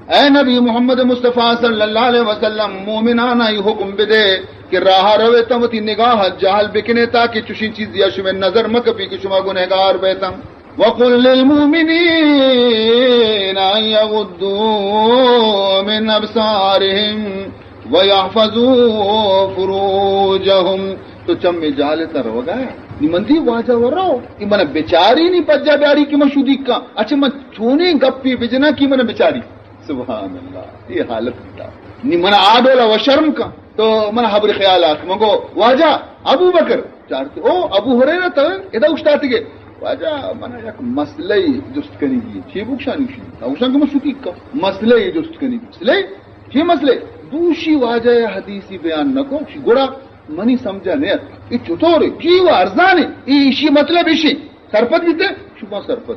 اے نبی محمد مصطفیٰ صلی اللہ علیہ وسلم، مومنانا ای حکم بدے کہ راہ رویتاں وتی نگاہ جہل بکنے تاکہ چشیں چیزی شمے نظر مکپی کہ شما گنہگار بیتاں۔ وقل للمؤمنین ان یغضوا من ابصارهم ویحفظوا فروجهم۔ تو چمے جہلتا روگا؟ نی من دی واجہ ورو۔ ای من بچاری نی پجا بیاری کہ من شدیکاں۔ اچھا من چونیں گپی بجنا کہ من بچاری۔ سبحان اللہ، یہ حالت بیتا۔ نی من آ ڈولا و شرم کن۔ تو من حبر خیال آت، من گو، واجہ ابو بکر۔ چارتے، او ابو ہریرہ تو ادا اشتاتے گے۔ واجہ من یک مسئلہ جست کنی گی۔ چی بکشانی شی؟ اوشان کہ من شدیکاں۔ مسئلہ جست کنی گی۔ مسئلہ؟ چی مسئلہ؟ دوشی واجہ حدیثی بیان نکو۔ شی گڑا منی سمجھا نیت۔ یہ چطور ہے؟ جی وہ ارزان ہے۔ یہ اشی مطلب اشی۔ سرپد بیتے؟ شما سرپد۔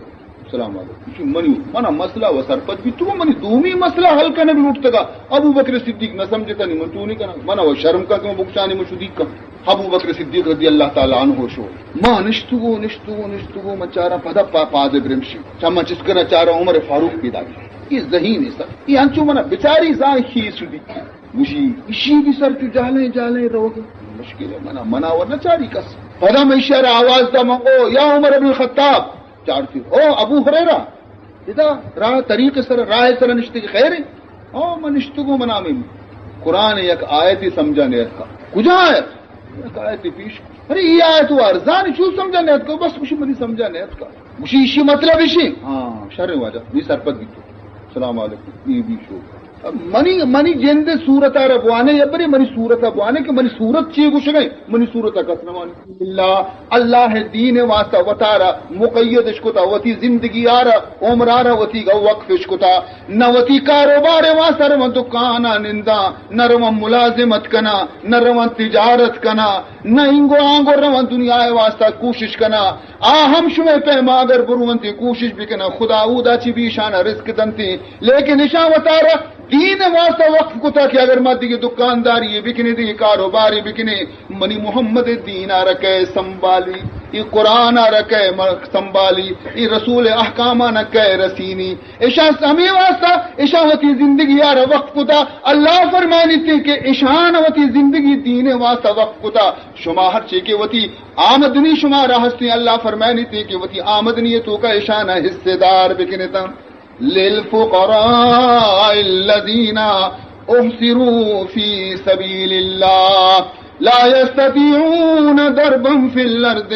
سلام علیکم۔ چون منی، منا مسئلہ و سرپد بیتو، منی دومی مسئلہ حل کنگ لوٹتگا۔ ابو بکر صدیق نہ سمجھتا نی من تو نہیں کنا۔ منا و شرم کا کہ من بکشانی من شدیک کا۔ ابو بکر صدیق رضی اللہ تعالی عنہ شو۔ ما نشتگو، نشتگو، نشتگو، من چارا پدا پا-، پاد برمشی۔ چا من چس کنا چارا عمر فاروق پیدا گیا۔ یہ ذہین ہے سر۔ یہ انچو منا بچاری زان خیز شدی۔ گوشی، اشی بھی سر چو جہلیں، جہلیں روگ۔ مشکل ہے، منا، منا ورنہ چاری کس۔ پدا من اشارہ آواز دا من، او یا عمر ابن الخطاب۔ چارتی، او ابو ہریرہ، ادا راہ طریق سر، راہ سر نشتے کہ خیر ہے؟ او من نشتگو منا میں قرآن یک آیتی سمجھا نیت کا۔ کجا آیت؟ یک آیتی پیش۔ ارے یہ آیت و ارزان چو سمجھا نیت کا، بس کچھ منی سمجھا نیت کا۔ گوشی، اشی مطلب اشی؟ ہاں، شر واجہ، نی سرپد بیتو۔ سلام علیکم، نی بی شو۔ منی، منی جند صورت آ را بوانے، یا برے منی صورت آ بوانے کہ منی صورت چی گوشگئے، منی صورت آ کس نہ وانی۔ اللہ، اللہ دین واسطہ وتارا مقید اش کتا، وتی زندگی آ را، عمر آ را وتی گا وقف اش کتا، نہ وتی کاروبار واسطہ روان دکان آ نندا، نہ روان ملازمت کنا، نہ روان تجارت کنا، نہ انگو آنگو روان دنیا واسطہ کوشش کنا۔ آ ہم شمئے پیما اگر برونتی کوشش بکنن، خدا اودا چی بیشان رزق دنتی، لیکن اشان وتارا دین واسطہ وقف کتا کہ اگر ما دیگه دکانداری بکنی، دیگه کاروباری بکنی، منی محمد دین آ رکے سنبھالی، ای قرآن آ رکے م-، سنبھالی، ای رسول احکامانا کئے رسینی۔ اشان ہمے واسطہ اشان وتی زندگی آ را وقف کتا۔ اللہ فرمانی تی کہ اشان وتی زندگی دین واسطہ وقف کتا۔ شما ہر چی کہ وتی آمدنی شما را ہستی، اللہ فرمانی تی کہ وتی آمدنی توکا اشان حصے دار بکنتا۔ للفقراء الذين احصروا في سبيل الله لا يستطيعون ضربا في الأرض۔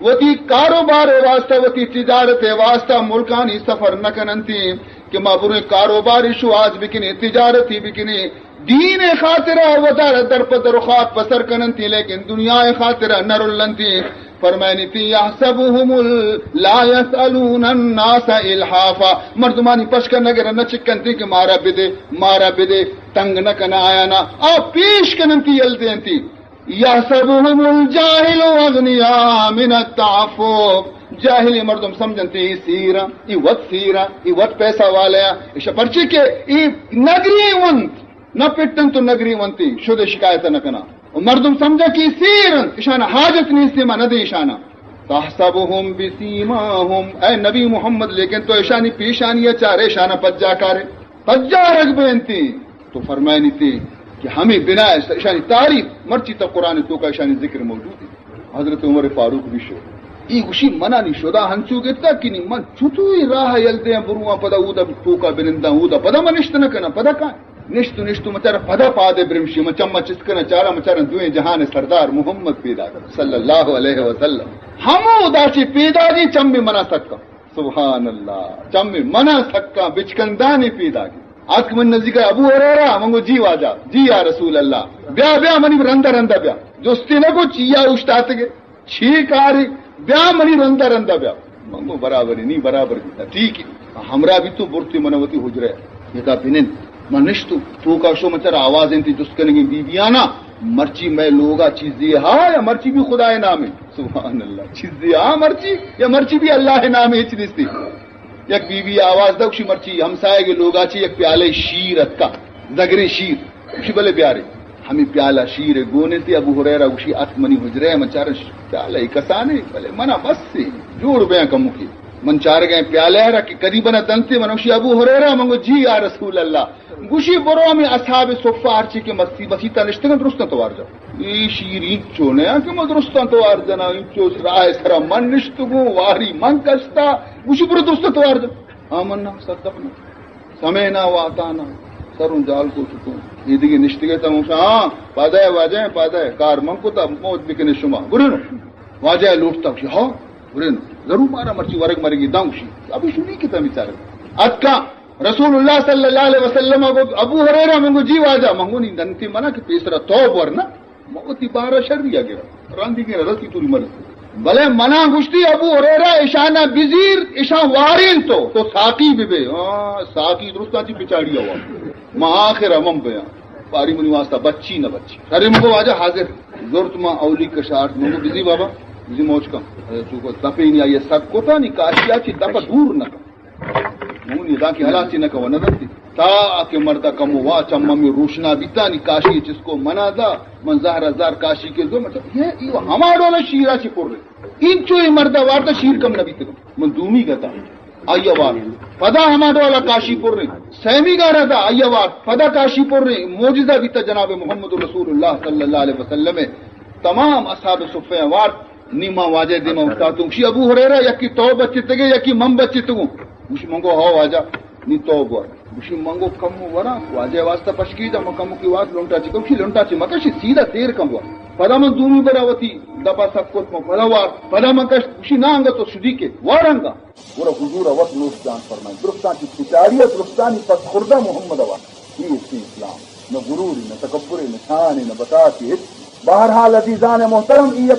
وتی کاروبار واسطہ، وتی تجارت واسطہ ملکانی سفر نہ کننتی کہ ما بریں کاروباری شواز بکنیں، تجارتی بکنیں، دین خاطرہ وتارا در پہ در و خاک پہ سر کننتی، لیکن دنیا خاطرہ نہ رلنتی۔ فرمائنی تی، یحسبهم ال-، لا یسألون الناس الحافا۔ مردمانی پشکا نگرن، نہ چکنتی کہ مارا بدے، مارا بدے، تنگ نہ کنا آیانا۔ آ پیش کننتی، یل دینتی۔ یحسبهم الجاهل اغنیاء من التعفف۔ جاہلی مردم سمجھنتی ای سیرا، ای وت سیرا، ای وت پیسہ والیا۔ ایشا پرچی کہ ای نگری ونت، نہ پٹن تو نگری ونتی، شد شکایت نہ کنا۔ و مردم سمجھا کہ ای سیر انت، اشان حاجت نیستی، ما ندی اشانا۔ تحسبهم بسیماهم، اے نبی محمد، لیکن تو اشانی پیشانی چارے، اشانا پجا کارے۔ پجارگ بینتی۔ تو فرمائنی تی کہ ہمیں بنا ہے، اشانی تعریف مرچی تا قرآن توکا اشانی ذکر موجود ہے۔ حضرت عمر فاروق بھی شو۔ ای گوشی منا نی شدا ہنچو گتا کہ نی من چطوری راہ یل دیاں برواں پدا اودا توکا بننداں، اودا پدا من نشت نہ کناں، پدا کائیں؟ نشت و نشت و مچارا پدا پادے برمشی، من چما چست کناں چاراں، مچاراں دوئیں جہان سردار محمد پیدا کر صلی اللہ علیہ وسلم۔ ہمو دا چی پیدا گی چم منا سکا۔ سبحان اللہ، چم منا سکا بچکندانی پیدا گی۔ آتک من نزدیک ابو ہریرہ، من گو جی واجہ، جی یا رسول اللہ، بیا بیا منی رندہ رندہ بیا۔ جستی نہ کو چیا اوشتاتگے۔ چی کاری؟ بیا منی رندا رندا بیا۔ من گو برابر نی، برابر بیتا۔ ٹھیک ہے۔ ہمراہ بیتو، برتی من وتی حجرہ۔ یدا بنند۔ من نشتو۔ توکا شو، من چر آواز انتی جست کنگی بی بیانا۔ مرچی مئے لوگا چیزی ہا یا مرچی بھی خدائے نامے؟ سبحان اللہ۔ چیزی ہا مرچی یا مرچی بھی اللہ نامے؟ ہچ نیستی۔ یک بی بی آواز دا، گوشی، مرچی ہمسایگ لوگا چی یک پیالہ شیر اتکا، زگریں شیر۔ گوشی، بلے بیارے۔ ہمیں پیالہ شیر گون انتی۔ ابو ہریرہ گوشی، ات منی حجرہ، من چارن پیالہ کسانے، بلے منا بس سے، جوڑ بیاں کموکی۔ من چارگیں پیالہ را کہ قریبا دنتے، من گوشی، ابو ہریرہ؟ من گو، جی یا رسول اللہ۔ گوشی، برو ہمیں اصحاب صفہ ہرچی کہ مستی مسیتا نشتگن، درستاں توار جا۔ اے شیر اینچو نیا کہ من درستاں توار جنا، اینچو راہ سرا من نشتگوں، واری من کشتا۔ گوشی، برو درستاں توار جا۔ آمنا صدقنا سمعنا واطعنا۔ سروں جال کو چکوں۔ اے دگہ نشتگے تا موشا، ہاں، پادے واجہ، پادے کار من کو تا موت بکنے شما۔ برنو۔ واجہ لوٹتا گوشی، ہاں، برنو۔ ضرور مارا مرچی ورگ مرگی داں گوشی۔ ابو شنی کتا بیچارے۔ اتکا رسول اللہ صلی اللہ علیہ وسلم ءَ گو، ابو ہریرہ، من گو، جی واجہ، من گو، نی دنتی منا کہ پیسرا تو بور نا، من وتی بارا شری ءَ گرا، رندی گرا، رسی توری مرسی۔ بلے منا گوشتی، ابو ہریرہ، اشانا بزیر، اشان وارین تو، تو ساقی ببے۔ ہاں، ساقی درستاں چی پچاڑی ہوا۔ ما آخر من بیاں۔ پاری منی واسطہ بچی نہ بچی۔ شری من گو، واجہ حاضر۔ زرت ما اولی کشارت، من گو، بزی بابا، بزی موج کن۔ چوکو دپے نی آئی سک کتا نی کاشیا چی دپا دور نہ کن۔ نون ادا کہ ہلاسی نہ کوا نہ دنتی۔ تا کہ مردا کمو وا چممی روشنا بیتا نی کاشی چسکو منا دا، من زہر ہزار کاشی کے زو، مطلب، یہ، یہ ہما ڈولا شیرا چی پر رہے۔ اینچو یہ مردا وارتا شیر کم نہ بیتگا۔ من دومی گتا۔ آیا وار۔ پدا ہما ڈولا کاشی پر رہے۔ سیمی گارا دا، آیا وار۔ پدا کاشی پر رہے۔ معجزہ بیتا جناب محمد رسول اللہ صلی اللہ علیہ وسلم۔ تمام اصحاب صفحہ وار۔ نی ما واجہ دیما اوشتاتوں۔ گوشی، ابو ہریرہ، یکی تو بچتگے، یکی من بچتگوں۔ گوشی، من گو، ہو واجہ، نی تو بور۔ گوشی، من گو، کمو وراں، واجہ واسطہ پشکی جا، من کمو کی وات لنٹا چی کم۔ گوشی، لنٹا چی مکشی، سیدھا تیر کم وار۔ پدا من دومی برا وتی دپا سک کت، من پدا وار، پدا من کشت۔ گوشی، نا انگا تو شدی کے، وار انگا۔ گڑا حضور ءَ وت لوٹ جان فرمائیں۔ درستاں چی پچاڑی ءَ، درستانی پس خوردہ محمد ءَ وت۔ اے استے اسلام۔ نہ غروری، نہ تکبرے، نہ شانے، نہ بطاطے، ہچ۔ بہرحال عزیزان محترم، اے یک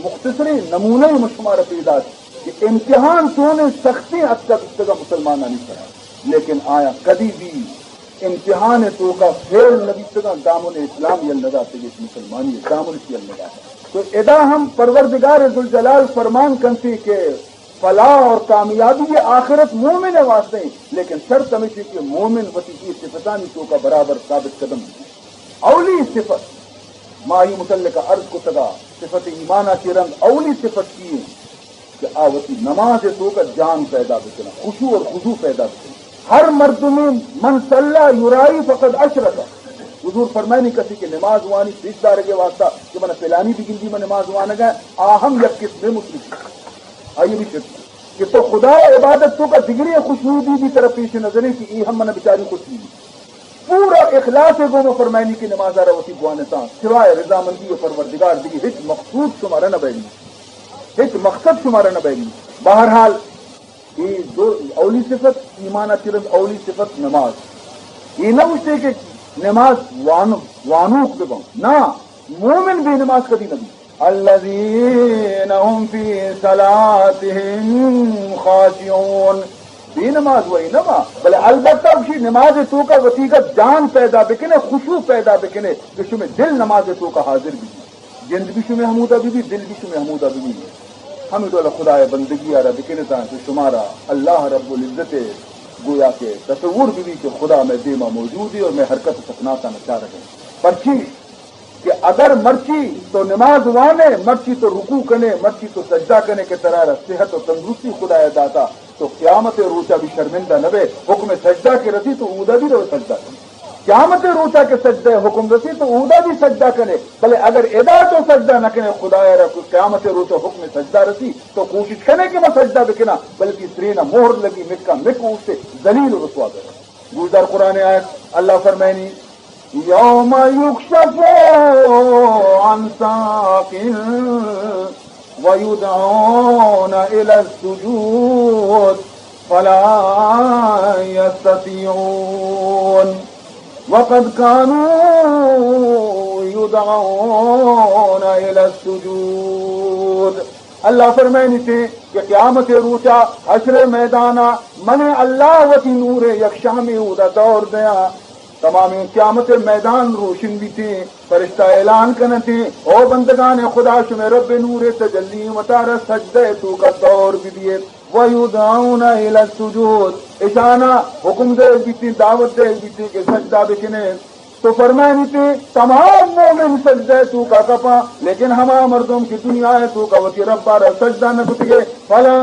مختصریں نمونہ من شمارا پیداک کہ امتحان چونیں سختیں اتکا بیتگا مسلمانانی سرا، لیکن آیا کدی بھی امتحان توکا فیل نہ بیتگا، دامن اسلام یل نہ داتگی، مسلمانی دامن یل نہ داتگی۔ تو ادا ہم پروردگار ذوالجلال فرمان کنتی کہ فلاح اور کامیابی آخرت مومن ءِ واسطہ ہیں، لیکن شرط ہمیش ہے کہ مومن وتی اے صفتانی توکا برابر ثابت قدم بی۔ اولی صفت، ما ای متعلق عرض کتگا، صفت ایمان چی رند اولی صفت کی ہیں کہ آ وتی نماز توکا جان پیدا بکنا، خشوع اور خضوع پیدا بکنا۔ ہر مردمے من صلی یرائی فقد اشرک۔ حضور فرمائنی کسی کہ نماز وانی پیش دارگے واسطہ کہ من پلانی بگندی من نماز وانگا، آ ہم یک قسم مشرک۔ آئی بھی شرک کہ تو خدا عبادت توکا دگرے خوشنودی بھی طرف پیش نظریں کہ ای ہم من بچاری خوشنودی۔ پورا اخلاص گوما فرمائنی کہ نماز را وتی بوانتاں، سوائے رضامندی پروردگار دگہ ہچ مقصود شمارا نہ بیگی، ہچ مقصد شمارا نہ بیگی۔ بہرحال، اے دو اولی صفت، ایمان ءَ چہ رند اولی صفت نماز۔ اے نہ گوشتے کہ نماز وان-، وانوک بہ بنت۔ نہ، مومن بے نماز کدی نہ بیت۔ الذین هم فی صلاتهم خاشعون۔ بے نماز وئی نہ با، بلے البتہ گوشی نماز توکا وتیگا جان پیدا بکنے، خشوع پیدا بکنے، کہ شمے دل نماز توکا حاضر بی۔ جند بھی شمے ہمودا بی بی، دل بھی شمے ہمودا بی بی۔ ہمیں ڈول خدائے بندگی آرا بکنے تاں کہ شمارا اللہ رب العزت گویا کہ تصور بی بی کہ خدا میں دیما موجود ہے اور میں حرکت و سکناتاں نچارگیں۔ پرچی کہ اگر مرچی تو نماز وانے، مرچی تو رکوع کنے، مرچی تو سجدہ کنے کہ ترارا صحت و تندرستی خدائے داتا، تو قیامت روچا بھی شرمندہ نہ بے۔ حکم سجدہ کہ رسی تو اودا بھی رو سجدہ کنے۔ قیامت روچا کہ سجدہ حکم رسی تو اودا بھی سجدہ کنے، بلے اگر ادا تو سجدہ نہ کنے خدایا را، قیامت روچا حکم سجدہ رسی تو کوشش کنے کہ میں سجدہ بکنا، بلکہ سرینا مہر لگی، مکا مک اوشتے، ذلیل و رسوا بے۔ گوشدار قرآن آیت، اللہ فرمائنی، یوم یکشف عن ساق ویدعون الی السجود فلا یستطیعون وقد کانوا یدعون الی السجود۔ اللہ فرمائنیتے کہ قیامت روچا حشر میدانا من اللہ وتی نور یک شامی اودا دور دیاں۔ تمامیں قیامت میدان روشن بیتے، فرشتہ اعلان کنتے، او بندگان خدا، شمے رب نور تجلی وتارا سجدہ توکا دور بدیے۔ ویدعون الی السجود، اشانا حکم دے بیتے، دعوت دے بیتے کہ سجدہ بکنے۔ تو فرمائنیتے تمام مومن سجدہ توکا کپاں، لیکن ہما مردم کہ دنیا توکا وتی رب را سجدہ نہ کتگے، فلا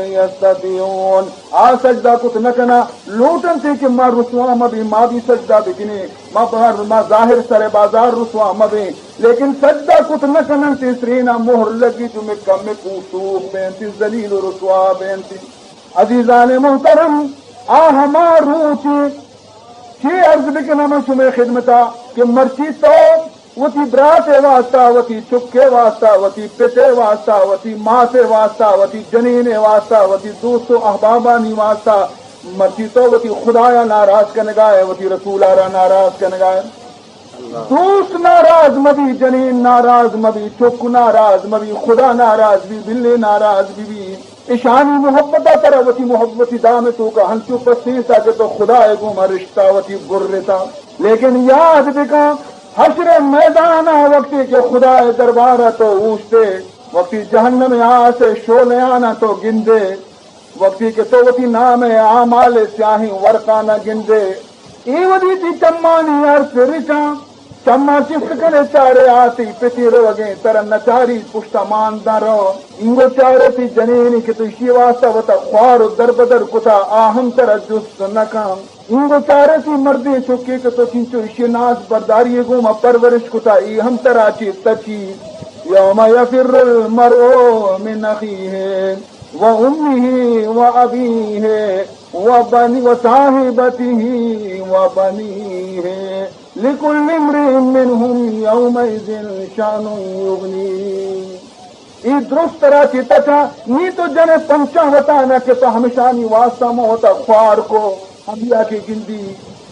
یستطیعون، آ سجدہ کت نہ کنا، لوٹنتے کہ ما رسوا مبیں، ما بھی سجدہ بکنیں، ما بہر، ما ظاہر سر بازار رسوا مبیں، لیکن سجدہ کت نہ کننتے، سرینا مہر لگی، جو مکہ مکو سوخ بینتی، ذلیل و رسوا بینتی۔ عزیزان محترم، آ ہما روچ چے عرض بکناں من شمئے خدمتا کہ مرچی تو وتی برات ء واسطہ، وتی چک ء واسطہ، وتی پت ء واسطہ، وتی مات ء واسطہ، وتی جنین ء واسطہ، وتی دوست و احبابانی واسطہ، مرچی تو وتی خدایا ناراض کنگا ئے، وتی رسولا را ناراض کنگا ئے۔ دوست ناراض مبی، جنین ناراض مبی، چک ناراض مبی، خدا ناراض بی، بلے ناراض بی بی۔ اشانی محبت ء ترا وتی محبتی دام ء توکا ہنچو پسینتا کہ تو خدا ء گوما رشتہ وتی برتا۔ لیکن یاد بکن، حشر ء میدان ء وقتی کہ خدا ء دربار ء تو اوشتے، وقتی جہنم ء آس ء شعلیان ء تو گندے، وقتی کہ تو وتی نام ء اعمال ء سیاہیں ورقان ء گندے، اے وھدی تئی چمانی ارس رچاں، چماں چست کن ئے چار ئے آ تئی پتی روگیں، ترا نچاری پشت ء مان داں رو۔ اینگو چار ئے تئی جنینے کہ تو ایشی ء واستا وتا خوار و دربدر کتا، آ ہم ترا جست نہ کن۔ اینگو چار ئے تئی مردیں چکے کہ تو چنچو ایشی ء ناز برداری ء گوما پرورش کتا، اے ہم ترا چہ تچی۔ یوم یفر المرء من اخیہ و امہ و ابیہ و بنی و صاحبتہ و بنیہ۔ لکل امرئ منهم یومئذ شأن یغنیہ۔ اے درست ترا چہ تچا، نی تو جن ئے پنچاں وتانا کہ تو ہمشانی واستا من وتا خوار کو، ہمیا کہ گندی۔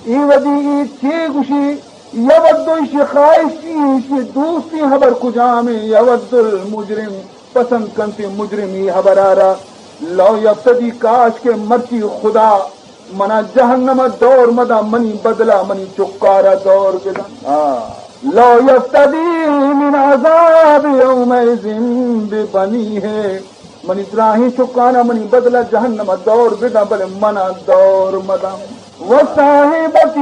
اے وھدی اے چے گوشی، یود، ایشی خواہش چی، ایشی دوستیں ہبر کجامیں، یود المجرم، پسند کنت مجرم اے ہبرا را۔ لو یفتدی، کاش کہ مرچی خدا منا جہنم ء دور مداں، منی بدلا منی چکارا دور بداں۔ آ، لو یفتدی من عذاب یومئذ ببنیہ، منی دراہیں چکانا منی بدلا جہنم ء دور بداں، بلے منا دور مداں۔ و صاحبتہ،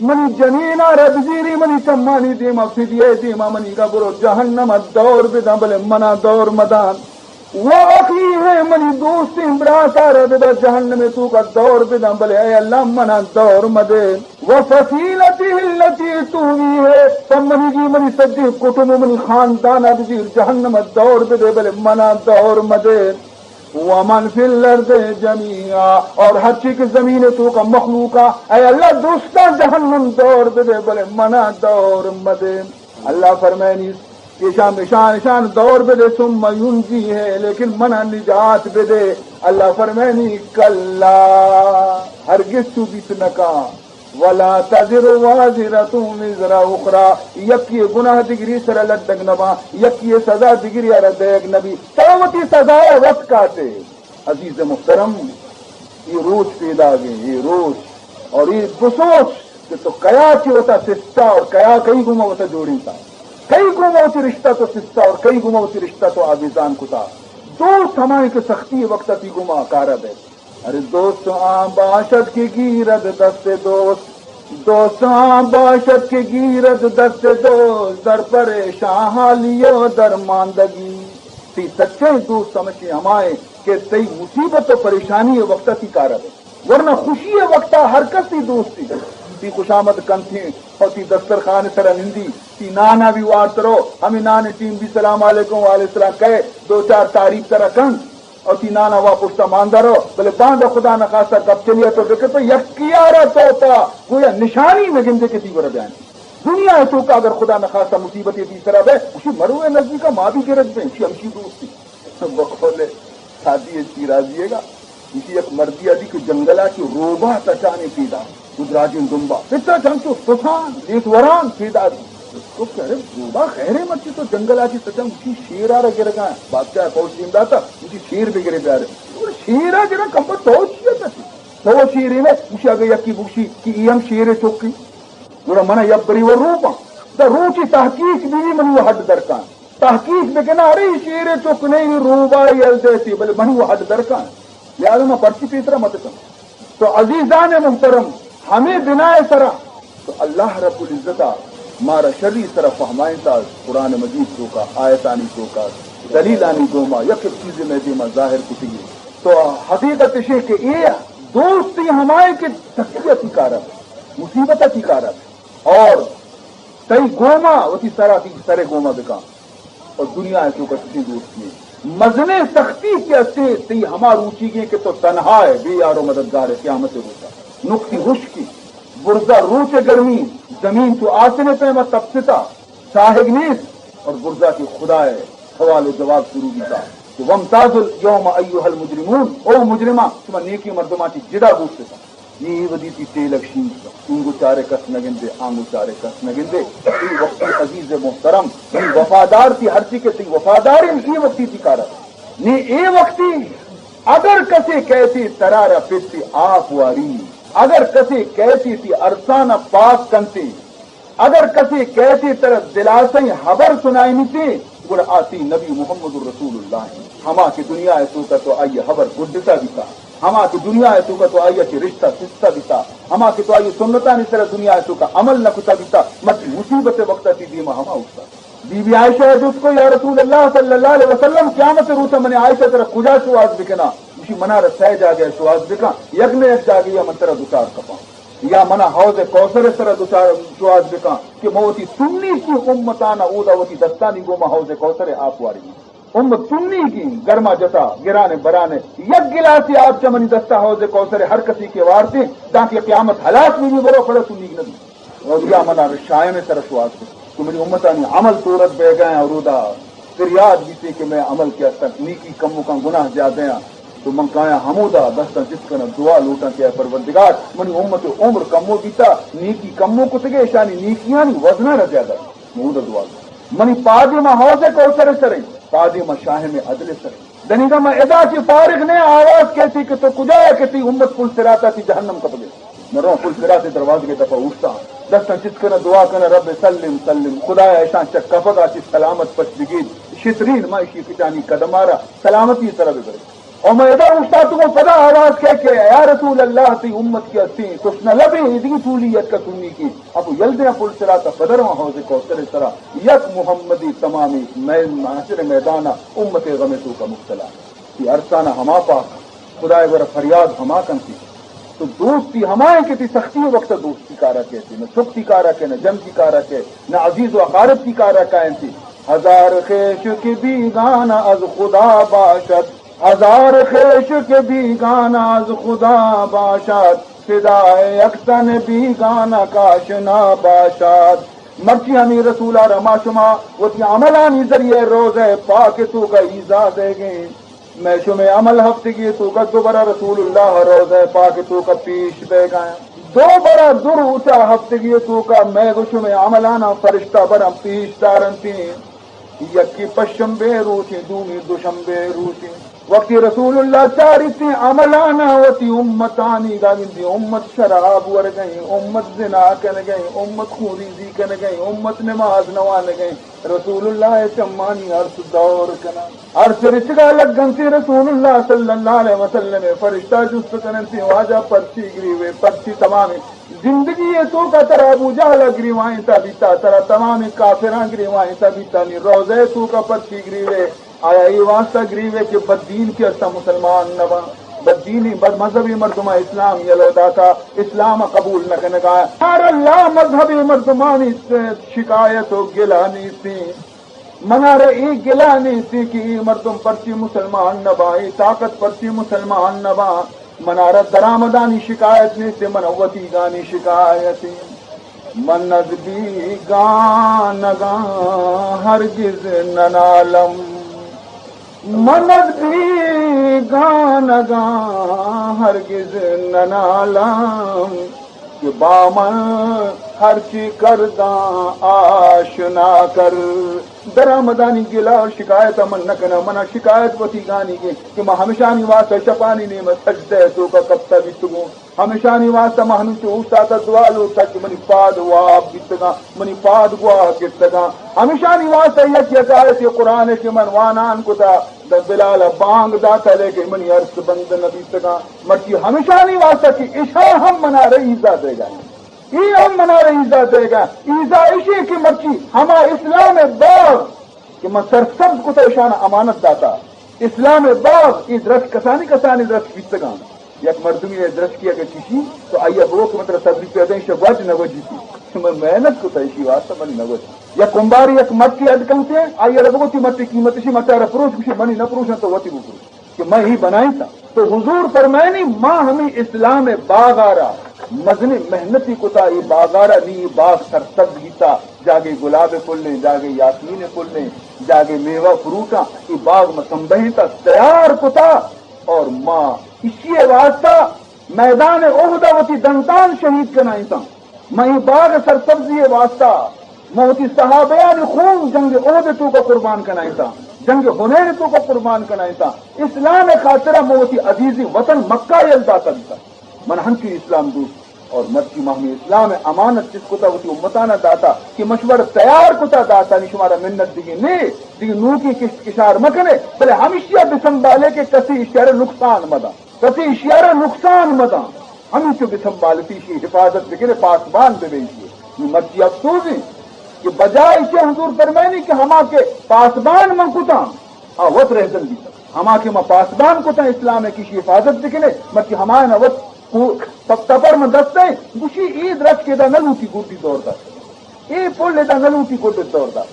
منی جنینا را بزیری، منی چمانی دیما، فدیہ دیما منی گا برو جہنم ء دور بداں، بلے منا دور مدان۔ و اخیہ، منی دوستیں براتا را بدا جہنم توکا دور بداں، بلے اے اللہ منا دور مدے۔ و فصیلتہ التی تؤویہ، پہ منی گی منی سجیں کٹم و منی خاندانا بزیر جہنم دور بدے، بلے منا دور مدے۔ ومن فی الارض جمیعا، اور ہرچی کہ زمین توکا مخلوقا، اے اللہ درستاں جہنم دور بدے، بلے منا دور مدے۔ اللہ فرمائنی، ایشان، ایشان، ایشان دور بدے، ثم ینجیہ، لیکن منا نجات بدے۔ اللہ فرمائنی، کلا، ہرگز چو بیت نکا۔ ولا تزر وازرة وزر أخرى، یکی گناہ دگری سرا لڈگ نبا، یکی سزا دگری را دیگ نبی۔ تو وتی سزا وت کاتے۔ عزیز محترم، یہ روچ پیداگے، یہ روچ اور یہ بسوچ کہ تو کیا چی وتا سستا اور کیا کئی گوما وتا جوڑینتا، کئی گوما وتی رشتہ تو سستا اور کئی گوما وتی رشتہ تو آویزان کتا۔ دوست ہمائیں کہ سختی وقت تی گوما کارا بیت۔ ارے دوست آن باشد که گیرد دست دوست، دوست آن باشد که گیرد دست دوست، در پریشان حالی و درماندگی۔ تی سچیں دوست ہمشی ہمائیں کہ تئی مصیبت و پریشانی وقت تی کارا بے، ورنہ خوشی وقتا ہر کس تی دوستی۔ تی خوشامد کنتیں اور تی دسترخوان سرا نندی، تی نانا بھی وارت رو، ہمیں نان ٹیم بھی سلام علیکم وعلیکم السلام کہے، دو چار تعریف ترا کن۔ او تی نانا وا پشتا ماندارو، بلے باندا خدا نخواستہ گپ چلیا تو بکتو، یکیارا تو تا گویا نشانی نگندے کہ تی گورا بیان۔ دنیا توکا اگر خدا نخواستہ مصیبتے تی سرا بے، اسی مروے نزدیکا ما بھی گرگ بے، اسی ہمشی دوستی۔ بقول سعدی شیرازی گا، اسی یک مردی آدی کہ جنگلا چی روبا تچانے پیدا۔ گوں دراجیں دمبا پتا چنچو سسان، دیت وران، پیداک۔ تو کہ ارے بوبا خیرے مرچی تو جنگل آ چی سجا مچی شیر آ را گرگا۔ بادشاہ پوش دیم داتا، مچی شیر بگرے بیارے۔ اور شیر آ گرا کمبا تو چی ہے؟ تو شیر ہے نا، مچی اگے یکی بوشی کہ ای ہم شیر چکی۔ گڑا منا یبری و روپا۔ دا روچی تحقیق بھی منی و حد درکان۔ تحقیق بکنا، ارے شیر چک نہیں، روبا یل دیتی، بلے منی و حد درکان۔ لہذا ما پرچی پیسرا مت کن۔ تو عزیزان محترم، ہمیں بنا سرا تو اللہ رب العزت مارا شری سرا فہمائیں تا، قرآن مجید توکا، آیتانی توکا، دلیلانی گوما، یک چیز میں دیما ظاہر کتگی۔ تو حقیقت شے کہ اے دوستی ہمائے کہ تکلیف کی کارا، مصیبت کی کارا۔ اور تئی گوما وتی سرا، تئی سرے گوما بکن۔ اور دنیا ء توکا چشیں دوستی ہیں۔ مزنیں سختی کہ استے تئی ہما روچیگیں کہ تو تنہا ہے، بے یار و مددگار ہے قیامت روچا۔ نکتی ہشکی، برزا روچ گرمی، زمین تو آسن پیما تپستا، ساہگ نیست، اور برزا کہ خدا ہے سوال و جواب شروع بیتا کہ وامتاز الیوم ایھا المجرمون، او مجرما، شما نیکی مردما چی جدا بوستا۔ نی اے ودی تی تیلگ شینز، اینگو چارے کس نگندے، آنگو چارے کس نگندے۔ اے وقتی عزیز محترم، نی وفادار تی ہرچی کہ تی وفادار ہیں، اے وقتی تی کارا۔ نی اے وقتی اگر کسے کہتے ترارا پتی آپ واری، اگر کسے کہتے تی ارسانا پاک کنتے، اگر کسے کہتے ترا دلاسیں حبر سنائینیتے، گڑا آ تئی نبی محمد رسول اللہ ہیں۔ ہما کہ دنیا ء توکا تو آئی حبر گڈتا بیتا، ہما کہ دنیا ء توکا تو آئی چہ رشتہ سستا بیتا، ہما کہ تو آئی سنتانی سرا دنیا ء توکا عمل نہ کتا بیتا، مرچی مصیبت ء وقتا تی دیما ہما اوشتا۔ بی بی عائشہ ء جست کو، یا رسول اللہ صلی اللہ علیہ وسلم، قیامت روچا من عائشہ ترا کجا شواز بکنا؟ گوشی، منارا سہ جاگہ شواز بکن، یک نہ یک جاگہ من ترا دچار کپاں۔ یا منا حوض کوثر ء سرا دچار شواز بکن کہ من وتی سنی کی امتانا اودا وتی دستانی گوما حوض کوثر ء آپ وارگی۔ امت سنی کی گرما جتا، گران ء بران ء یک گلاسی آپ چہ منی دستا حوض کوثر ء ہر کسی کہ وارتے، دانکہ قیامت ہلاس بی، برو پدا سنی نبی۔ اور یا منا شائم ء سرا شواز بکن کہ منی امتانی عمل تورت بیگا ہیں اور اودا فریاد بیتے کہ مئے عمل کہ استنت نیکی کمکاں، گناہ زیادہ آں۔ تو من کایاں ہمودا دستاں چست کناں، دعا لوٹاں کہ اے پروردگار، منی امت عمر کمو بیتا، نیکی کمو کتگے، اشانی نیکیانی وزنانا زیادہ۔ ہمودا دعا لوٹاں۔ منی پادیما حوض کوثر سریں، پادیما شاہم عدل سریں۔ دنیگا من ادا چہ فارغ نے، آواز کیتی کہ تو کجا ہے کہ تی امت پل سراتا تی جہنم کپگے۔ من رواں پل صراط ء دروازگ ء دپ ء اوشتاں، دستاں چست کناں، دعا کناں، رب سلم سلم، خدایا اشاں چہ کپگ ء چہ سلامت پچ بگیج، شترین ما اشی کچانی قدم ء را سلامتی ء سرا ببریں۔ او من ادا اوشتاتگوں، پدا آواز کئے کہ یا رسول اللہ، تئی امت کہ استیں تشنہ لبیں، ایدگی ٹولی یتکہ سنی کی، اپو یل دیاں پل صراط ء پدرواں حوض کوثر ء سرا، یک محمدی تمامی مئے معاشر میدان ء امت ء غم ء توکا مبتلا۔ تی ارسانا ہما پاک، خدائے گورا فریاد ہما کنتی۔ تو دوستی ہمائیں کہ تی سختی وقت دوستی کارا کہتے، نہ چک تی کارا کہ، نہ جن تی کارا کہ، نہ عزیز و اقارب تی کارا کائنتی۔ ہزار خویش کہ بیگانہ از خدا باشد، ہزار خویش کہ بیگانہ از خدا باشد، فدای یک تن بیگانہ کاشنا باشد۔ مرچی ہمیں رسولا را ما شما وتی عملانی ذریعہ روضہ پاک توکا ایزا دے گئے۔ مئے شمئے عمل ہفتگی توکا دو برا رسول اللہ روضہ پاک توکا پیش بیگایا۔ دو برا دو روچا ہفتگی توکا مئے گو شمئے عملانا فرشتہ برا پیش دارنتی۔ یکی پشنبے روچی، دومی دوشنبے روچی۔ وقتی رسول اللہ چاریتی عملانا وتی امتانی گا گندی، امت شراب ورگئیں، امت زنا کنگئیں، امت خوریزی کنگئیں، امت نماز نوانگئیں۔ رسول اللہ ء چمانی ارس دور کناں۔ ارس رچگا لگنتی، رسول اللہ صلی اللہ علیہ وسلم ء فرشتہ جست کننتی، واجہ پرچی گریوے، پرچی تمامی زندگی ء توکا ترا ابو جہل ء گریوائیں تا بیتا، ترا تمامی کافراں گریوائیں تا بیتا، نی روضہ ء توکا پرچی گریوے، آیا اے واسطہ گریوے کہ بددین کہ استا مسلمان نباں، بددینی بد مذہبی مردماں اسلام یلو داتا، اسلام قبول نہ کنگا۔ ہر لا مذہبی مردمانی شکایت و گلانی سی۔ منارا اے گلہ نیستی کہ اے مردم پرچی مسلمان نباں، اے طاقت پرچی مسلمان نباں۔ منارا درآمدانی شکایت نیستی، من وتیگانی شکایت۔ من از بیگانگاں ہرگز ننالم، من از بیگانگاں ہرگز ننالم۔ کہ با من ہرچی کرداں آشنا کر۔ درآمدانی گلہ و شکایت من نہ کناں، منا شکایت وتی گانی کہ، کہ من ہمشانی واسطہ شپانی نیمہ سجدہ ءِ توکا کپتہ بیتگوں، ہمشانی واسطہ من ہمینچو اوشتاتہ دعا لوٹتہ کہ منی پاد واب بیتگاں، منی پاد گواہ گپتگاں۔ ہمشانی واسطہ یک یک آیت قرآن کہ من وانان کتہ، داں بلال ءَ بانگ داتہ، لیکن منی ارس بند نہ بیتگاں۔ مرچی ہمشانی واسطہ کہ اشاں ہم منا را ایزا دیگا، اے ہم منا را ایزا دیگا۔ ایزا اشی کہ مرچی ہما اسلام ءِ باغ کہ من سرسبز کتہ، اشاں امانت داتہ۔ اسلام ءِ باغ، اے درچک کسانی کسانی درچک بیتگاں۔ یک مردمی ءِ درچکے اگہ چشی تو آئی ءَ بگو کہ من ترا سبزی پیدائیں، شہ گوج نہ گوجیتی۔ من محنت کتہ اشی واسطہ، منی نہ گوجی۔ یک کمبارے یک مٹے اڈ کنتے، آئی ءَ را بگو تی مٹے قیمت اشی، مٹا را پروش، گوشی منی نہ پروشاں، تو وتی بپروش کہ من ہی بنائینتہ۔ تو حضور فرمائنی، ما ہمے اسلام ءِ باغ ءَ را مزنیں محنتے کتہ، اے باغ ءَ را نی اے باغ سرسبز بیتہ، جاگے گلاب ءِ پلیں، جاگے یاسمین ءِ پلیں، جاگے میوہ فروٹاں، اے باغ ما سمبہینتہ، تیار کتہ۔ اور ما اشی ءِ واسطہ میدان احد ءَ وتی دنتان شہید کنائینتاں۔ ما اے باغ ءِ سرسبزی ءِ واسطہ ما وتی صحابیانی خون جنگ احد ءِ توکا قربان کنائینتاں، جنگ حنین ءِ توکا قربان کنائینتاں۔ اسلام ءِ خاطرا ما وتی عزیزیں وطن مکہ یل داتہ بیتہ۔ من ہنچو اسلام دوست اور مرچی ما ہمے اسلام ءِ امانت چست کتہ، وتی امتانا داتہ کہ مشورہ تیار کتہ داتہ، نی شمارا منت دگہ نے، دگہ نوکیں کشت کشار مکنے، بلے ہمشیا بسنبھالے کہ کسے اشیارا نقصان مداں، کسے اشیارا نقصان مداں، ہمینچو بسنبھالتی، اشی حفاظت بکنے، پاسبان ببے اشی۔ نی مرچی افسوس انت کہ بجائے چہ حضور فرمائنی کہ ہما کہ پاسبان من کتاں، آ وت رہزن بیتگ۔ ہما کہ ما پاسبان کتاں اسلام ءِ، کہ اشی حفاظت بکنے، مرچی ہمایانا وت کو-، پ-، تپر من دست ءَ، گوشی اے درچک ادا نہ لوٹی گڈی دور دات۔ اے پل ادا نہ لوٹی گڈی دور دات۔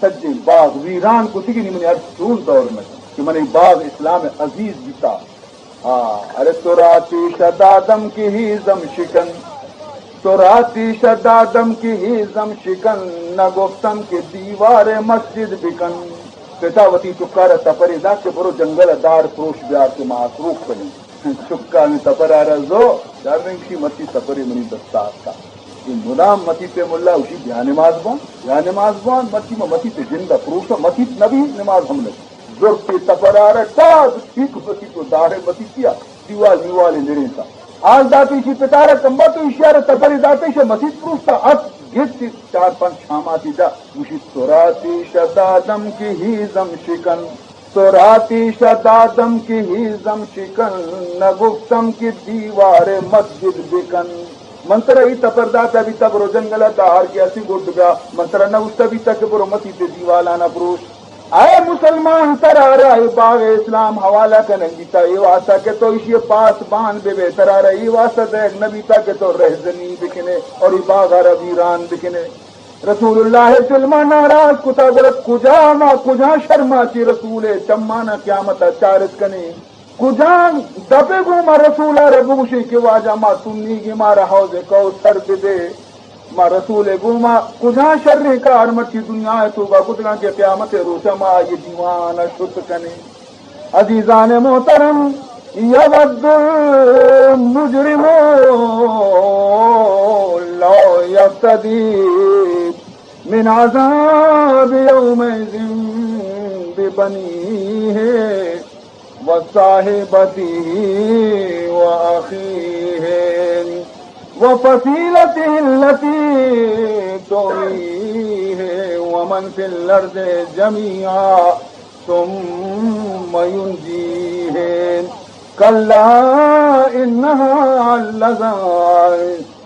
سجیں باغ ویران کتگی، نی منی ارس چون دور نہ کنت کہ من اے باغ اسلام ءِ عزیز بیتہ۔ آ، ارے تو را آتش دادم کہ ہیزم شکن، تو را آتش دادم کہ ہیزم شکن، نگفتم کہ دیوار مسجد بکن۔ پتا وتی چکارا تپرے دات کہ برو جنگل ءَ دار پروش بیار کہ ما آسروک کنیں۔ چکا ہمے تپرارا زو، چارنگشی مرچی تپرے منی دستا آتکا۔ اے مدام مسیت ءِ ملا گوشی بیا نماز بوان، بیا نماز بوان، مرچی ما مسیت ءِ جند ءَ پروشاں، مسیت نبی نماز ہم نبی۔ زرتی تپرارا ٹاز ٹھیک مسیت و دار مسیتیا دیوال میوال نرینتا۔ حال داتی شی پتارا کمبا تو اشیارا تپری داتے شہ مسیت پروشتا ات گیت چار پنچ شاماتی دا گوشی تو را آتش دادم کہ ہیزم شکن، تو را آتش دادم کہ ہیزم شکن، نگفتم کہ دیوار مسجد بکن۔ من ترا اے تپر داتا بیتا برو جنگل ءَ دار کہ اسیں گڈگا، من ترا نگوشتا بیتا کہ برو مسیت ءِ دیوالانا پروش۔ اے مسلمان، ترا را اے باغ اسلام حوالہ کنگ بیتا، اے واسطہ کہ تو ایشی پاسبان بہ بے، ترا را اے واسطہ دئیگ نہ بیتا کہ تو رہزنی بکنے اور اے باغ را ویران بکنے۔ رسول اللہ ءِ چلما ناراض کتا، گڑا کجا ما، کجا شرما چی رسول ءِ چمانا قیامت ءَ چارت کنیں؟ کجام دپے گوں ما رسول ءَ را بگوشیں کہ واجہ ما تنیگیں، مارا حوض کوثر بدے؟ ما رسول ءِ گوما کجام شریں کار مرچی دنیا ءِ توکا کتگاں کہ قیامت ءِ روچا ما آئی دیوان ءَ شت کنیں؟ عزیزان محترم، یود المجرم لو یفتدی من عذاب یومئذ ببنیه وصاحبته وأخيه وفصيلته التي تؤويه ومن في الأرض جميعا ثم ينجيه. كلا إنها لظى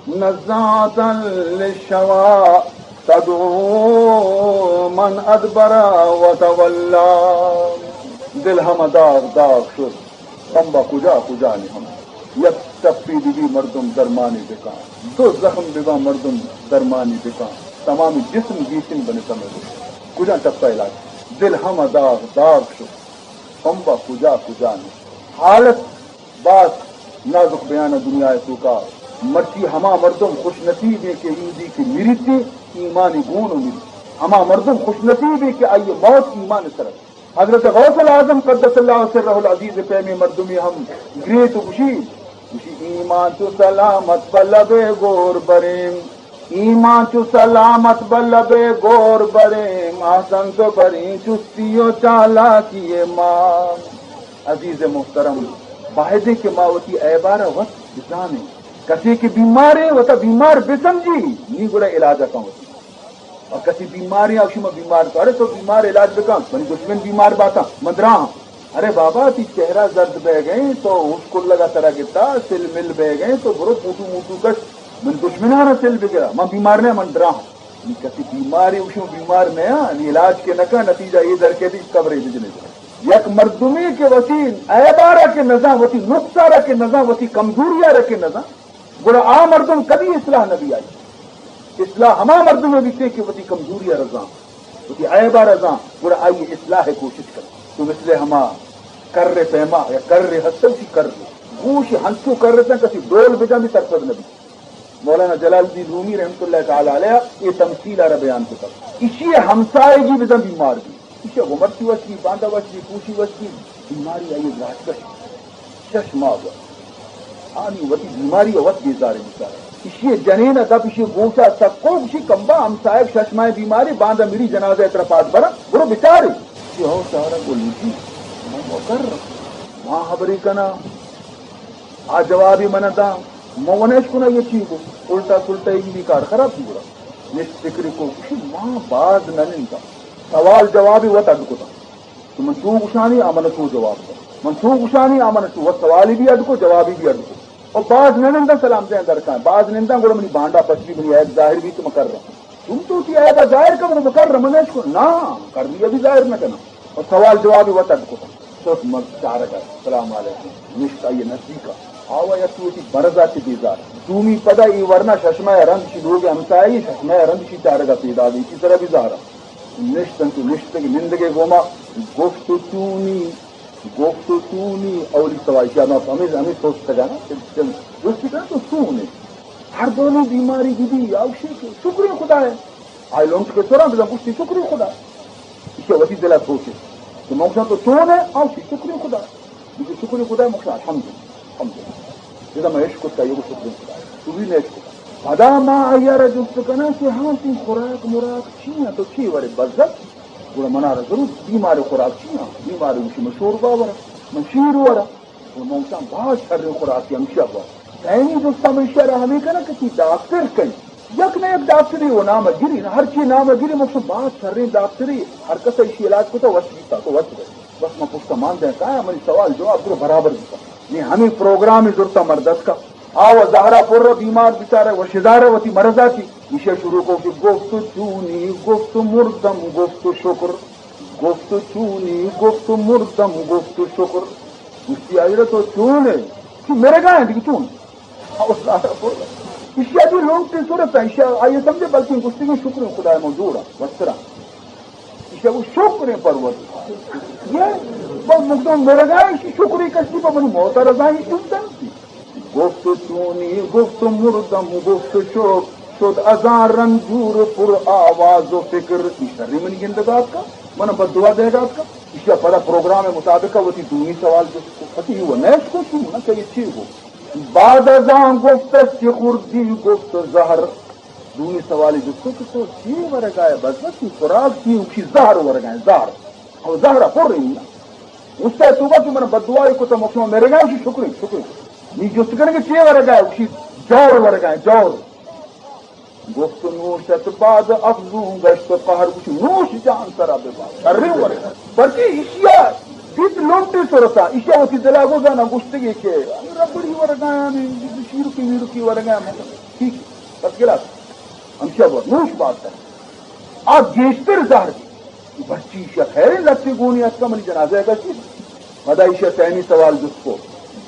نزاعة للشوى تدعو من أدبر وتولى. دل ہم داغ داغ شد، پمبا کجا کجا نی ہم. یک ٹپی بی بی مردم درمانی بکن، دو زخم ببا مردم درمانی بکن، تمامی جسم گیتن بنی تمے. کجا ٹپا علاج؟ دل ہم داغ داغ شد، پمبا کجا کجا نی. حالت باز نازک بیان ءَ دنیا ءِ توکا. مرچی ہما مردم خوش نصیب ایں کہ ایدی کہ مریت ایں، ایمانی گون و مریت. ہما مردم خوش نصیب ایں کہ آئی موت ایمان سر ات. حضرت غوث الاعظم قدس اللہ سرہ العزیز ءِ پیمیں مردمے ہم گریت و گوشی، گوشی ایمان چو سلامت بہ لبے گور بریم، ایمان چو سلامت بہ لبے گور بریم، احسن تو بریں چستی و چالاکی ما۔ عزیز محترم، باید کہ ما وتی عیبارا وت بزانیں۔ کسی کہ بیمارے وتا بیمار بسمجھی، نی گڑا علاج کن وتی۔ اور کسی بیمارے آ شما بیمار تو، ارے تو بیمار علاج بکن، منی دشمن بیمار باتا، من دراہاں۔ ارے بابا، تی چہرہ زرد بہ گئے، تو ہوش کلگا سرا گتا، سل مل بہ گئے، تو برو پوٹو موٹو کش، من دشمنانا سل بگرا، من بیمار نہ، من دراہاں۔ نی کسی بیمارے گوشی من بیمار نیا، نی علاج کہ نکا، نتیجہ اے در کیتی قبرے بجنے۔ یک مردمے کہ وتی عیبارا کہ نزان، وتی نقصارا کہ نزان، وتی کمزوریارا کہ نزان، گڑا آ مردم کدی اصلاح نبی آئی۔ اصلاح ہما مردمے بیتے کہ وتی کمزوریارا زان، وتی عیبارا زان، گڑا آئی اصلاح کوشش کن۔ تو مثل ہما کر پیما یا کر ہستے اسی کر، گوش ہنچو کر تن کسی ڈول بجان بھی سرپد نبی۔ مولانا جلال الدین رومی رحمت اللہ تعالی علیہ اے تمثیل آ را بیان کتا۔ اشی ہمسائگی بزن بیمار بی، اشی گو مرچی وش بی، باندا وش بی، پوشی وش بی، بیماری آئی راج کش شش ماہ گو۔ آنی وتی بیماری وت بیزار بیچارہ۔ اشی جنین دپ اشی گوشا سکو گوشی کمبا ہمسائگ شش ماہ بیماری، باندا میری جنازہ ترا پاد برا، برو بچاری۔ اشی ہو چارہ گو لیجی، من مکر، ما خبری کنا۔ آ جوابی من داں، من ونیش کنا یہ چی کو، الٹا سلٹا ایگی بھی کار خراب تھی گڑا۔ نشت فکری کو، گوشی ما باز نننداں۔ سوال جوابی وت اڈ کتا۔ تو من چو گشانی، آ من چو جواب دا۔ من چو گشانی، آ من چو، وت سوالی بھی اڈ کو، جوابی بھی اڈ کو۔ اور باز نننداں سلام دیں درکاں، باز ننداں گڑا منی بانڈا پچ بھی منی عیب ظاہر بھی تو من کر رہا ہوں۔ چون تو وتی عیبا ظاہر کن، گڑا بکر رمنش کن۔ نا، کر بھی ابھی ظاہر نہ کنا۔ اور سوال جواب وت اڈ کتا۔ شت مرد چارگا، سلام علیکم۔ نشت آئی نزدیکا۔ آوا یک تو وتی برزا چہ بیزار۔ دومی پدا ای ورنا ششمہ رند شی لوگ ہمسائی، ششمہ رند شی چارگا پیدا دی، کی سرا بیزارا۔ نشت انت، نشتگ نندگے گوما گفت و چونی، گفت و چونی، اولی سوال شی ہما ہمیں، ہمیں سوچتگا نا، جستی کنا تو چونے۔ ہر دونوں بیماری گدی، آوشی کہ شکر خدا ہے۔ آئی لونٹ کے سرا بزن گوشتی شکر خدا۔ ایشی وتی دلا سوچے کہ موکشان تو چون ہے، آوشی شکر خدا۔ بزن شکر خدا، موکشان الحمدللہ، الحمدللہ۔ بزن میں عشق کتا، یہ شکر خدا۔ تو بھی نے عشق کتا۔ پدا ما آئی را جست کنا کہ ہاں تی خوراک مراک چی ہیں، تو چی ورے بزت؟ گڑا منارا ضرور بیمار خوراک چی ہیں؟ بیمار گوشی من شوربا ورا، من شیر ورا۔ گڑا من گوشاں باز شریں خوراکی ہمشی ء بوت۔ سیمی جستا من ایشی ء را ہمے کناں کہ تی ڈاکٹر کئے؟ یک نہ یک ڈاکٹرے و نام ء گری، نہ ہرچی نام ء گری، من گوشاں باز شریں ڈاکٹرے، ہر کس ء ایشی علاج کتا وش بیتا تو وش بئے۔ بس من پشتا مان دیں کایاں، منی سوال جواب درو برابر بیتا۔ نی ہمے پروگرام زرتا مرد اتکا۔ آ و زہرا پر بیمار بیچارہ و شدارہ وتی مرضا چی۔ ایشی ء شروع کو کہ گفت چونی، گفت مردم، گفت شکر۔ گفت چونی، گفت مردم، گفت شکر۔ گوشتی آئی را تو چون ہے؟ چی مرگا ہے دیگه چون؟ ایشی ء جو لونٹی صورت ہے، ایشی ء آئی سمجھے بلکہ گوشتی کہ شکر خدا من جوڑا، وسترا۔ ایشی ء شکر پروردگار۔ یہ بس مقدم مرگا ہے، ایشی شکری کسی پر منی موت رضا ہی چون دنتی۔ گفت چونی، گفت مردم، گفت شد، شد از آن رنجور پر آواز و فکر۔ ای شری منی گندگا اتکا، من بددعا دئیگا اتکا۔ ایشی ء پدا پروگرام مطابق وتی دومی سوال جست کو۔ پتی و نیش کو شو نہ کہ چی گو۔ بعد از آن گفتش چه خوردی، گفت زهر۔ دومی سوالی جست کو کہ تو چی ورگا ہے؟ بس بس خوراک چی؟ اوشی زہر ورگا ہے، زہر۔ او زہر پر نا۔ استاد توبہ کہ من بددعائی کتا، مکشما مرگا، شکر، شکر۔ نی جست کنگے چے ورگا ہے؟ گوشی جور ورگا ہے، جور۔ گفت نوشت بعد افزون گشت قهر، گوشی نوش جان سرا ببا، شریں ورگا۔ پرچی ایشیا دیت لونٹی صورتا، ایشیا وتی دلا گوزانا گوشتگی کہ ربڑی ورگا، شیرکی ویرکی ورگا، ٹھیک، بس گلاس، ہمشیا بور، نوش بات۔ آ گیشتر زہر بیت۔ مرچی ایشی ء خیریں لٹے گونی اتکا منی جنازہ ء کشی۔ پدا ایشی ء سیمی سوال جست کو۔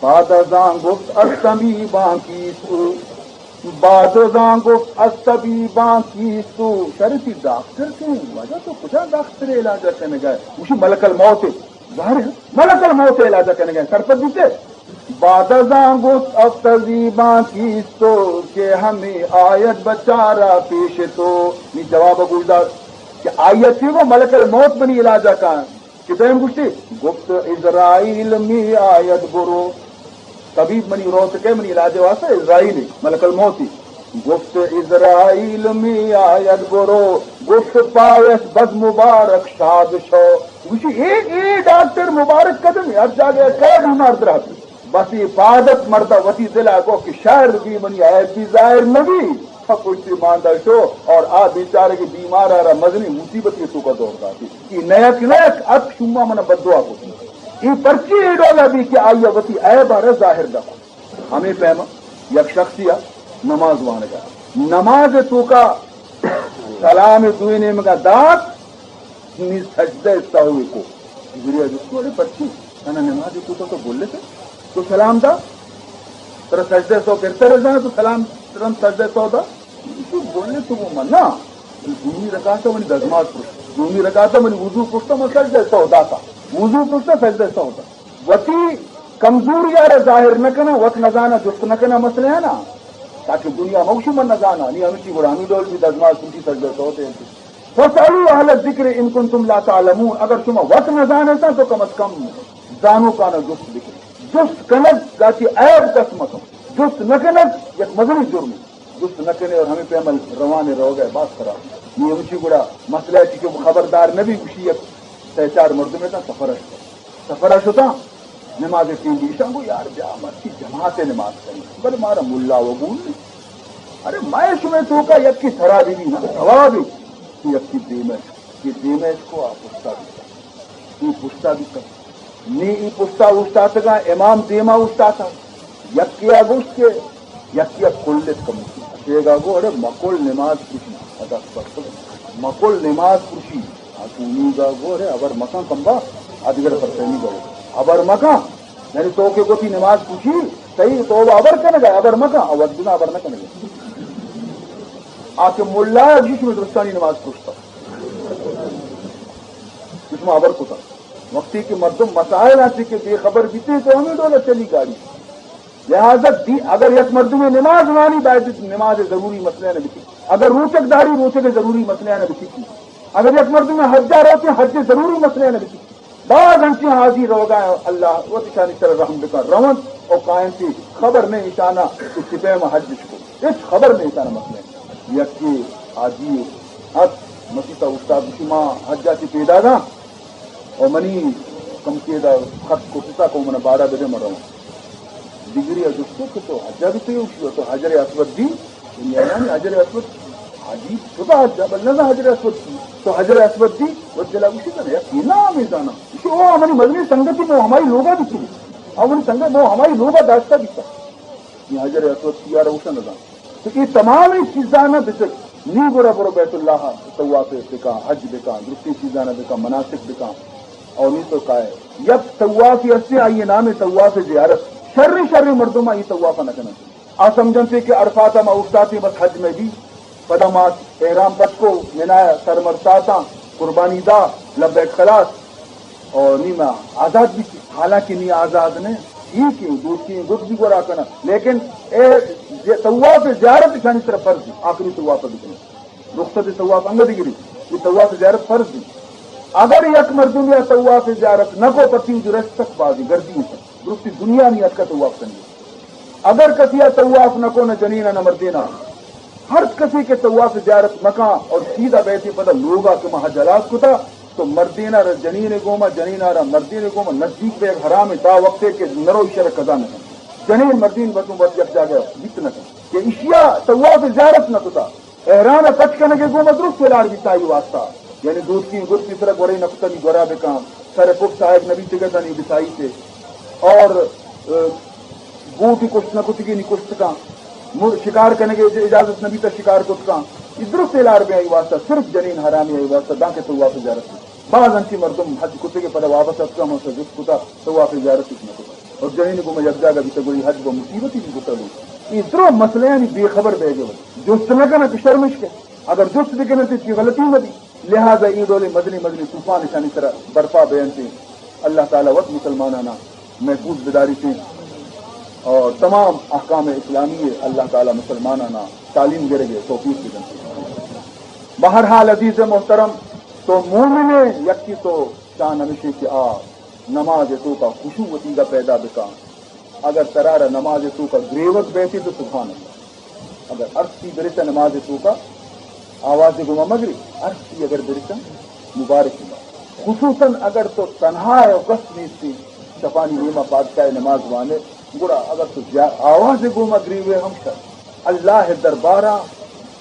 بعد از آن گفت از طبیبان کیست او؟ بعد از آن گفت از طبیبان کیست او؟ شرطی ڈاکٹر کئے؟ واجہ تو کجا ڈاکٹر علاج کنگا ہے؟ گوشی ملک الموت ہے۔ ظاہر ہے، ملک الموت علاج کنگا ہے۔ سرپد بیتے؟ بعد از آن گفت از طبیبان کیست او، که همی آید به چاره پیش تو۔ نی جواب گوش دار کہ آئی ء چی گو ملک الموت منی علاج ء کن۔ کہ دیم گوشتی، گفت عزرائیل می آید برو۔ طبیب منی روت کہ منی علاج واسطہ عزرائیل، ملک الموت۔ گفت عزرائیل می‌آید برو، گفت پایش بد مبارک شاد شو۔ گوشی، اے، اے ڈاکٹر مبارک قدم ہر جاگہ کئے بیمار درات۔ بس اے پادت مردا وتی دلا گو کہ شر بی منی عیب بی ظاہر نبی۔ پشتی ماندا شو اور آ بیچارے کہ بیمار آرا مزنی مصیبتی توکا دور داتی۔ اے نیک نیک ات شما من بددعا کو۔ اے پرچی اے ڈولا بی کہ آئی وتی عیب آرا ظاہر نہ کو۔ ہمے پیم یک شخصی ء نماز وانگا، نماز توکا سلام دوئیں نیمگا دات، نی سجدہ سہو کو۔ جبریل جست کو، اڑے پرچی؟ تنا نماز توکا تو بولے تھے، تو سلام دا، ترا سجدہ سہو کرتا رہا، تو سلام ترا سجدہ سہو دا۔ تو بولے تو وہ منا۔ دومی رکعت منی دزماز پرشت، دومی رکعت منی وضو پرشت، من سجدہ سہو داتا۔ وضو پرشت، سجدہ سہو دا۔ وتی کمزوری آرا ظاہر نہ کنا، وت نہ زانا، جست نہ کنا مسئلہ ہے نا۔ تاکہ دنیا موشی من نہ زانا، نی ہمشی گڑا ہمی ڈول بی دزماز پرشی سجدہ سہو تے۔ فاسألوا اہل الذکر ان کنتم لا تعلمون، اگر شما وت نہ زانتا تو کم از کم زانوکانا جست بکن۔ جست کنگ ذاتی عیب کس مکن، جست نہ کنگ یک مزنی جرم۔ جست نہ کنے اور ہمیں پیمل روان روگ ہے، باز خراب۔ نی ہمشی گڑا مسئلہ ہے کہ خبردار نبی گوشی یک سہ چار مردم ہے تا سفر ہے۔ سفر ء شتاں، نماز ء ٹیم بی، ایشاں گو یار بیا مرچی جماعت ء نماز کنیں، بلے مارا ملا و گون نہیں۔ ارے مئے شمئے توکا یکی سرا بی بی نا، ثواب بی، تو یکی دیمش، یہ دیمش کو آ پشتا بیتا، یہ پشتا بیتا۔ نی ای پشتا اوشتاتگا، امام دیما اوشتاتا۔ یکی ء گوشت کہ یکی ء کلت کموکی۔ اشیگا گو، اڑے مکل نماز پرشی۔ ادا بس مکل نماز پرشی۔ آ چونیگا گو، اڑے ابر مکان کمبا، آ دیگر پرسینی گو۔ ابر مکان، یعنی تو کہ گوتی نماز پرشی، صحیح تو ابر کنگا، ابر مکان، آ وقت ابر نہ کنگا۔ آ کہ ملا جس میں درستانی نماز پرشتا۔ جس میں ابر کتا۔ وقتی کہ مردم مسائل آتی کہ بے خبر بیتے تو ہمیں ڈولا چلی گاڑی۔ لہذا دی-، اگر یک مردمے نماز وانی، باید نماز ضروری مسئلہ نہ بکی۔ اگر روچک داری، روچک ضروری مسئلہ نہ بکی۔ اگر یک مردمے حجا روتے، حج ضروری مسئلہ نہ بکی۔ باز انچیں حاجی روگا اللہ وتی شانی سر رحم بکن، رون او کائنتی خبر نے ایشانا کہ چپیم حج کو۔ ہچ خبر نے ایشانا مسئلہ۔ یکی حاجی ات مسیتا استاد، شما حجا چی پیدا دا؟ و منی کمکے دا خط کتتا کہ من باڑا بدے من رواں۔ دگری ء جست کہ تو حجا بیتگے؟ گوشی تو حجر اسود دی؟ یعنی حجر اسود؟ عجیب، تو دا حجا بل نہ حجر اسود دی۔ تو حجر اسود دی؟ و دلا گوشی کنے یک نام زانا۔ گوشی او منی مزنی سنگتی، مو ہمائی لوگا بیتگے۔ او منی سنگت، مو ہمائی لوگا داشتا بیتا۔ یہ حجر اسود سیارہ اوشن نہ زان۔ تو اے تمامیں چیزاں نہ بچک، نی گڑا برو بیت اللہ طواف بکا، حج بکا، درستیں چیزاں نہ بکا، مناسک بکا۔ اور نی تو کائے، یک طوافی ہستے، آئی نام طواف زیارت۔ شر شر مردم آئی طواف نہ کنن۔ آ سمجھنتے کہ عرفات ما اوشتاتے بس حج میں بھی، پدا ما احرام پچ کو، منا سر مرساتاں، قربانی دا، لبیک خلاص۔ اور نی ما آزاد بیتی، حالانکہ نی آزاد نہ، ٹھیک ہے، دوستی گد بھی گورا کنا، لیکن اے زی-، طواف زیارت شانی طرف فرض ہے، آخری طواف بکنے۔ رخصت طواف انگا دگری، یہ طواف زیارت فرض ہے۔ اگر یک مردم یا طواف زیارت نہ کو، پتی جو رشت تک بازی گردی ہے، درستی دنیا نہیں اتکا طواف کنگی۔ اگر کسی ء طواف نہ کو، نہ جنین ء نہ مردین ء، ہر کسی کہ طواف زیارت مکان اور سیدھا بیتی پدا لوگا کہ ما حج ہلاس کتا، تو مردین ء را جنین ء گوما، جنین ء را مردین ء گوما نزدیک بیگ حرام ہے، تا وقت ہے کہ نرو شر قضا نہ کن۔ جنین مردین بس بس یک جاگہ بیت نہ کن کہ اشیا طواف زیارت نہ کتا۔ احرام ء پچ کنگ ء گوں مدروس ولار بیتا آئی واسطہ، یعنی دوتکی گد پیسرا گورے نکتنی گورا بکاں، سر پف ساہگ نبی تگتانی بسائی تے، اور، اه، بوٹی کشت نکتگی نی کشت کاں، مر-، شکار کنگ ء اجازت نبی تا شکار کت کاں، ای درست ولار بے آئی واسطہ، صرف جنین حرامی آئی واسطہ، دانکہ طواف زیارت کت۔ باز انچی مردم حج کتگ ء پدا واپس اتکا، من سے جست کتا، طواف زیارت اش نہ کتا۔ اور جنین گوما یک جاگہ بیتا گڑی حج و مصیبتی بھی کتا لو۔ اے درو مسئلہ یعنی بے خبر بہ گئے۔ جست نہ کنا کہ شرمش کے۔ اگر جست بکنے تو چی غلطی نہ دی۔ لہذا اے ڈولے مدنی مدنی طوفان شانی طرح برپا بیانتے۔ اللہ تعالی وت مسلمانانا محفوظ بداریتے اور تمام احکام اسلامی اللہ تعالی مسلمانانا تعلیم گرگے توفیق بدنتے۔ بہرحال عزیز محترم، تو مومن ہے، یکی تو شان ہمیشی کہ آ نماز ء توکا خشوع وتیگا پیدا بکا۔ اگر ترا را نماز توکا گریوگ بیتی تو سبحان اللہ۔ اگر ارسی برسا نماز توکا آواز گوما مگری، ارسی اگر برسا مبارک اللہ۔ خصوصاً اگر تو تنہا ہے و کس نیستی، شپانی نیما پادشاہ نماز وانے، گڑا اگر تو زیا-، آواز گوما گریوے ہم شر۔ اللہ دربارا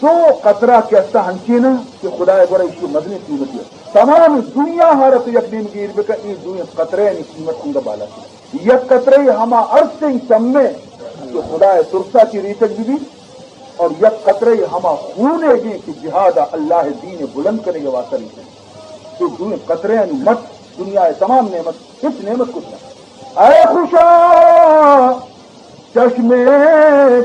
دو قطرہ کہ استا ہنچینا کہ خدا گورا ایشی مزنی قیمتی ہے۔ تمام دنیا ہارا تو یک نیم گیر بکا، ای دوئیں قطرہ یعنی قیمت انگا بالا شد۔ یک قطرہ ہما ارسیں چمے کہ خدا ترسا چی ریچگ بی بی، اور یک قطرہ ہما خونے گی کہ جہاد اللہ دین بلند کرنے کے واسطہ ریچگ۔ تو دوئیں قطرہ یعنی مت دنیا تمام نعمت، ہچ نعمت کچھ نہ۔ اے خوشا چشمے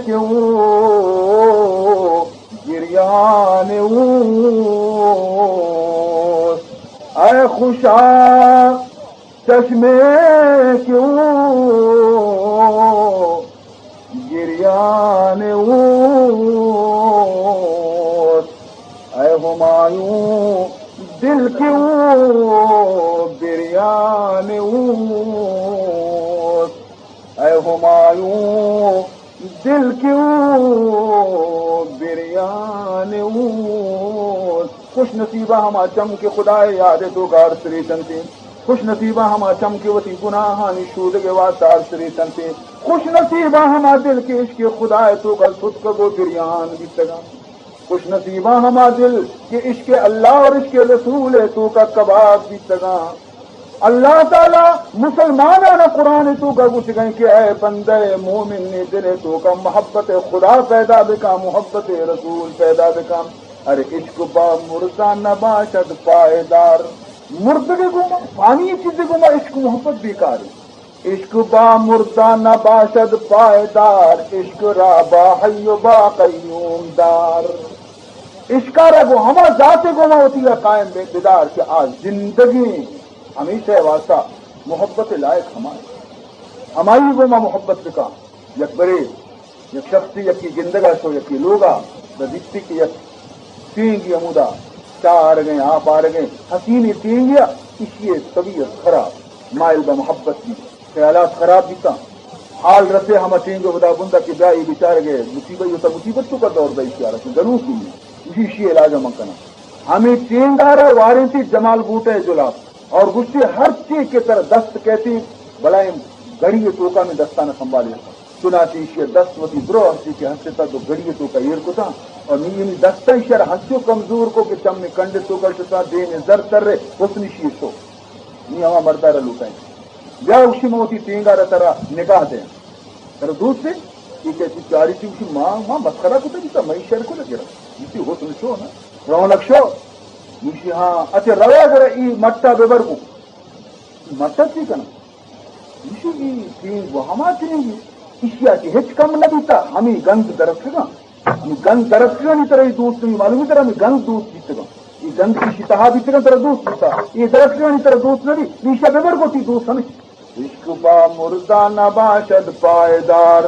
کہ او گریان اوست، اے خوشا چشمے کہ او گریان اوست، اے ہمایوں دل کہ او بریان اوست، اے ہمایوں دل کہ او بریان اوست۔ خوش نصیبہ ہما چم کہ خدائے یاد توکا ارس ریچنتے۔ خوش نصیبہ ہما چم کہ وتی گناہانی شودگ واسطہ ارس ریچنتے۔ خوش نصیبہ ہما دل کہ عشق خدائے توکا ستکگ و بریان بیتگاں۔ خوش نصیباں ہما دل کہ عشق اللہ اور عشق رسول توکا کباب بیتگاں۔ اللہ تعالی مسلمانانا قرآن توکا گوشگیں کہ اے بندہ مومن، نی دل توکا محبت خدا پیدا بکا، محبت رسول پیدا بکا۔ ارے عشق با مردہ نباشد پائیدار۔ مردگے گوما، فانی چیزے گوما عشق محبت بیکار ہے۔ عشق با مردہ نباشد پائیدار، عشق را با حی و با قیوم دار۔ عشقا را گو ہما ذات گوما وتی را قائم بے-، بدار کہ آ زندگی ہمیشہ واسطہ محبت لائق ہمائے۔ ہمائی گوما محبت بکا۔ یک برے یک شخصے یکے گندگا شو، یکے لوگا، دا دیستی کہ یک ٹینگے ہمودا چاہ آرگیں، آپ آرگیں، حسینیں ٹینگے آ، ایشی طبیعت خراب، مائل بہ محبت بی، خیالات خراب بیتاں۔ حال رسے ہما ٹینگ ہدا بندا کہ بیا اے بیچارگے مصیبت، اے تا مصیبت توکا دور دا ایشی آرا کہ گنوک بی، ایشی، ایشی علاج من کناں۔ ہمے ٹینگا را وارینتی جمال بوٹے جلاب۔ اور گوشتی، ہرچی کہ ترا دست کیتی، بلائیں گڑی توکا من دستانا سنبھالی رکھاں۔ چنانچہ ایشی دست وتی درو ہرچی کہ ہستتا دو گڑی توکا ایر کتا، اور نی یعنی دستا ایشی را ہنچو کمزور کو کہ چم کنڈ توکا شتا، دیم زر ترے، حسن ایشی شو۔ نی ہما مردارا لوٹائیں۔ بیا گوشتی، من وتی ٹینگا را ترا نگاہ دیں۔ ترا دوست ہے؟ یہ کیسی پیاری تھی، گوشتی، ما، ما مسخرہ کتا بیتا، میں شر کو لگے رہا۔ گوشتی، حسن شو نا، رونق شو۔ گوشتی، ہاں، اچھا، روا گڑا ای مٹا ببر گو۔ مٹا چی کنا؟ ایشی ای ٹینگ و ہما ٹینگ، ایشی آ کہ ہچ کم نہ بیتا، ہمیں گند درتکگاں۔ ہمیں گند درتکگانی ترا ای دوست نہیں، معلوم ہے ترا ہمیں گند دوست بیتگاں۔ ای گند ایشی تہا بیتگاں ترا دوست بیتا۔ ای درتکگانی ترا دوست نہ بی، ایشا ببر گو تی دوست ہمیں۔ عشق با مردہ نباشد پائیدار،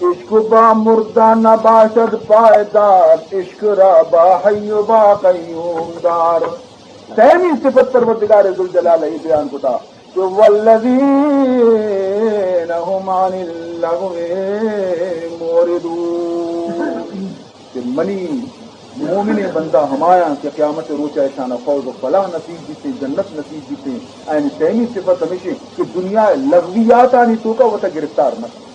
عشق با مردہ نباشد پائیدار، عشق را با حی و با قیوم دار۔ سیمی صفت پروردگار ذوالجلال ای بیان کتا کہ والذین هم عن اللغو معرضون، کہ منی مومنیں بندہ ہمایاں کہ قیامت روچ ء اشان ء فوز و فلاح نصیب بیتیں، جنت نصیب بیتیں، آیانی سیمی صفت ہمیشیں کہ دنیا ء لغویاتانی توکا وتا گرفتار مہ کن۔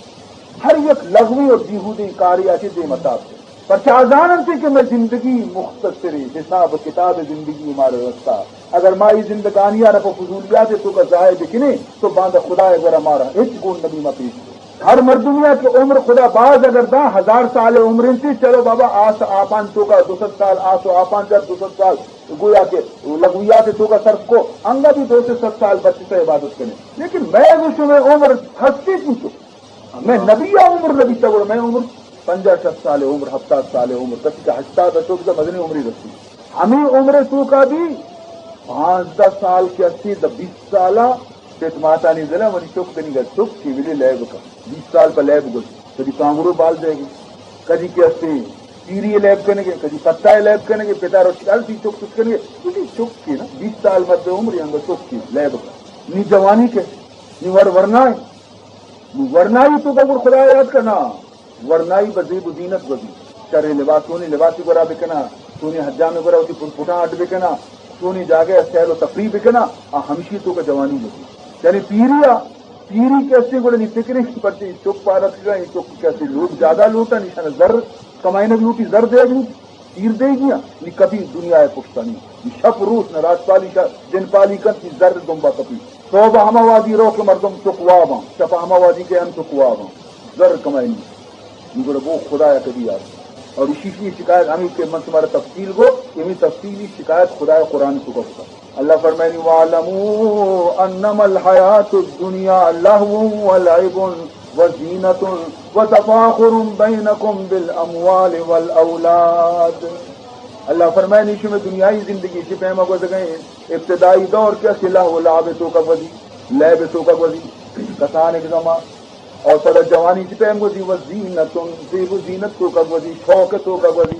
ہر یک لغوی و بیہودیں کارے ء چہ دیم ء تاب کن۔ پرچا آ زاننت کہ مئے زندگی مختصرے، حساب کتاب زندگی مارا رستا۔ اگر ما اے زندگانی ء را پہ فضولیات ء توکا ضائع بکنیں تو باندا خدا ء گورا مارا ہچ گون نبی ما پیش۔ ہر مردمے ء کہ عمر خدا باز اگر داں، ہزار سال ء عمر انت، چلو بابا، آس آپان توکا دو سد سال، آس و آپان چا دو سد سال، گویا کہ لغویات توکا صرف کو، انگا بھی دو سے سد سال بچت ء عبادت کنے۔ لیکن مئے و شمئے عمر ہستی چنچو؟ مئے نبی ء عمر نبی تا گڑا مئے عمر پنجاہ شست سال ء عمر، ہفتاد سال ء عمر، کسی کہ ہشتاد ء شد، مزنیں عمری رسی۔ ہمیں عمر توکا بھی پانزدہ سال کہ ہستی، دا بیست سال ء پت ماتانی دل ء منی چک دنیگا چک کہ ولی لیب کن۔ بیست سال پہ لیب گوشت۔ کدی کانگرو بال دے گے، کدی کہ ہستے تیری لیب کنگے، کدی پتا لیب کنگے، پتا روچ کال سی چک چک کنگے۔ کسی چک کے نا، بیست سال مد عمر انگا چک کے لیب کن۔ نی جوانی کے، نی ور ورنا ہے۔ نوں ورنائی توکا گڑا خدا یاد کنا، ورنائی بہ زیب و زینت گوزی، شریں لباس، چونیں لباسی گورا بکنا، چونیں حجام گورا وتی پٹ پٹاں اڈ بکنا، چونیں جاگہ سیل و تفریح بکنا، آ ہمشی توکا جوانی گوزی۔ یعنی پیری آ، پیری کہ استیں گڑا نی فکریں پرچے چک پارت کا، چک کہ استیں لوگ زیادہ لوٹا، نشان زر کمائنگ لوٹی، زر دیگ لوٹی۔ تیر دیگی آں، نی کپی دنیا ء پشتا نی۔ نی شپ روچ نہ راجپالی شا جنپالی کنت، نی زر دمبا کپی۔ صبح ہما وادی رو کہ مردم چک واباں، شپ ہما وادی کہ ہم چک واباں۔ زر کمائی نی۔ نی گڑا گو خدایا کدی یاد۔ اور اشی کی شکایت ہمیں کہ من شمارا تفصیل گو، کہ ہمیں تفصیلی شکایت خدایا قرآن تو کرتا۔ اللہ فرمائنی، "واعلموا انما الحیات الدنیا لهو ولعب وزینة وتفاخر بینکم بالاموال والاولاد۔" اللہ فرمائنی، شمے دنیائی زندگی چی پیما گوزگئیں، ابتدائی دور کہ است لہو و لعب توکا گوزی، لعب توکا گوزی، کسانک زمان، اور پدا جوانی چی پیم گوزی، وزینة، زیب و زینت توکا گوزی، شوق توکا گوزی۔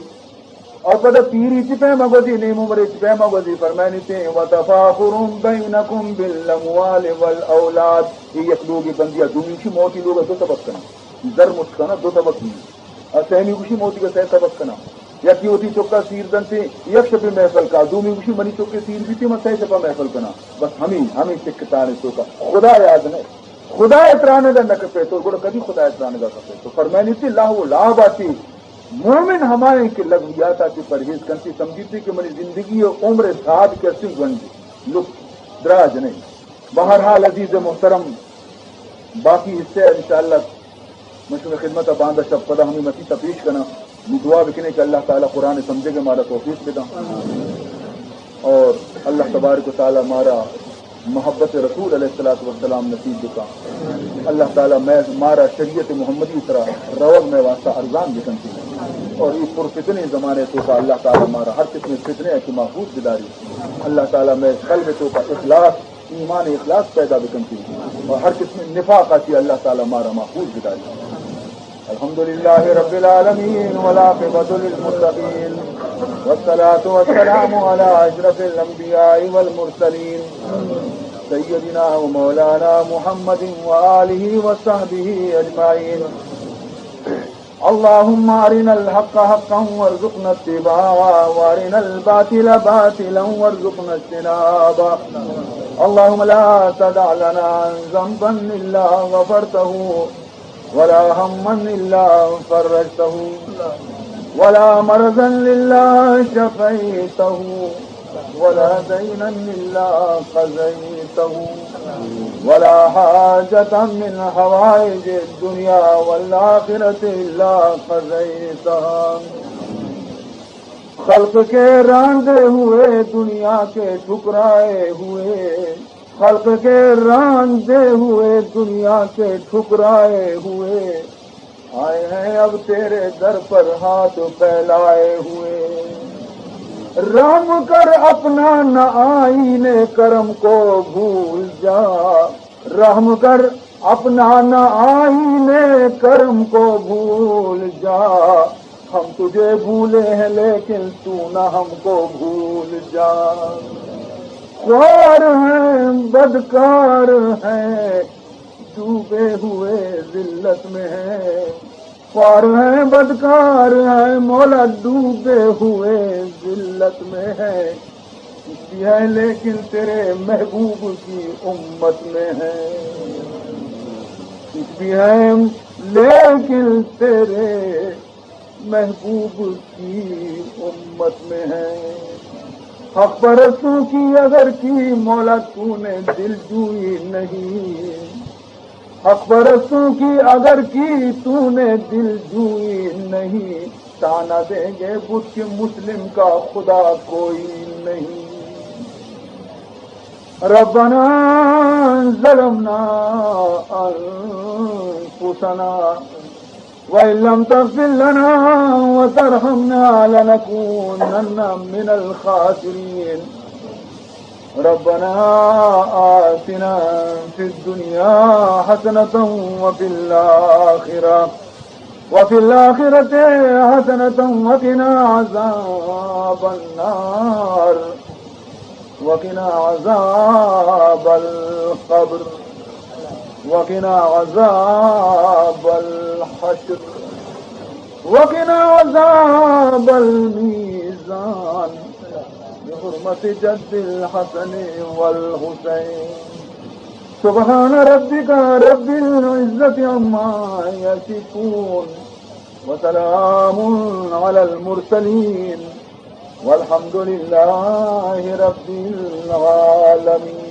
اور پدا پیری چی پیما گوزی، نیم عمرے چی پیما گوزی، فرمائنی تے، "وتفاخر بینکم بالاموال والاولاد۔" یہ یک لوگے بندیا، دومی گوشی موتی لوگا دو طبق کنا۔ زر مچ کنا، دو طبق بھی۔ اور سیمی گوشی موتی کا سہ طبق کنا۔ یکی وتی چکا سیر دنتے، یک شپے محفل کا، دومی گوشی منی چکے سیر بیتی، من سہ شپا محفل کنا۔ بس ہمیں، ہمیں سکتانے توکا۔ خدا یاد نہ۔ خدا اترانگا نہ کپے تو، گڑا کدی خدا اترانگا کپے تو؟ فرمائنی تے لہو و لعب آتی۔ مومن ہمائیں کہ لغویات آتی پرہیز کنتی، سمجھیتی کہ منی زندگی و عمر سعد کسی گونج لک دراج نہیں۔ بہرحال عزیز محترم، باقی حصہ انشاءاللہ من شمے خدمت باندا شپ پدا ہمیں مسیت پیش کناں۔ نی دعا بکنے کہ اللہ تعالی قرآن سمجھے کہ مارا توفیق بداں۔ اور اللہ تبارک و تعالی مارا محبت رسول علیہ الصلوۃ والسلام نصیب بکا۔ اللہ تعالی میں، مارا شریعت محمدی سرا روگ میں واسطہ ارزان بکنتی۔ اور یہ پر فتنے زمانے توکا اللہ تعالی مارا ہر قسم فتنے کہ محفوظ بداری۔ اللہ تعالی میں قلب توکا اخلاص، ایمان اخلاص پیدا بکنتی۔ اور ہر قسم نفاق آتی اللہ تعالی مارا محفوظ بداری۔ الحمد لله رب العالمين، والعاقبة للمتقين، والصلاة والسلام على أشرف الأنبياء والمرسلين، سيدنا ومولانا محمد وآله وصحبه أجمعين. اللهم أرنا الحق حقا وارزقنا اتباعه، وأرنا الباطل باطلا وارزقنا اجتنابه. اللهم لا تدع لنا ذنبا إلا غفرته، ولا هما إلا فرجته، ولا مرضا إلا شفيته، ولا دينا إلا قضيته، ولا حاجة من حوائج الدنيا والآخرة إلا قضيتها. خلق کے راندے ہوئے، دنیا کے ٹھکرائے ہوئے، خلق کے راندے ہوئے، دنیا کے ٹھکرائے ہوئے، آئے ہیں اب تیرے در پر ہاتھ پھیلائے ہوئے۔ رحم کر، اپنا نہ آئین کرم کو بھول جا، رحم کر، اپنا نہ آئین کرم کو بھول جا، ہم تجھے بھولے ہیں لیکن تو نہ ہم کو بھول جا۔ خوار ہیں، بدکار ہیں، ڈوبے ہوئے ذلت میں ہیں۔ خوار ہیں، بدکار ہیں، مولا ڈوبے ہوئے ذلت میں ہیں۔ کچھ بھی ہیں لیکن تیرے محبوب کی امت میں ہیں۔ کچھ بھی ہیں لیکن تیرے محبوب کی امت میں ہیں۔ حق پرستوں کی اگر کی مولا تو نے دلجوئی نہیں، حق پرستوں کی اگر کی تو نے دلجوئی نہیں، تانا دیں گے بت کہ مسلم کا خدا کوئی نہیں۔ ربنا ظلمنا أنفسنا وإن لم تغفر لنا وترحمنا لنكونن من الخاسرين۔ ربنا آتنا في الدنيا حسنة وفي الآخرة، وفي الآخرة حسنة وقنا عذاب النار، وقنا عذاب القبر۔ وقنا عذاب الحشر، وقنا عذاب الميزان، بحرمة جد الحسن والحسين. سبحان ربك رب العزة عما يصفون، وسلام على المرسلين، والحمد لله رب العالمين.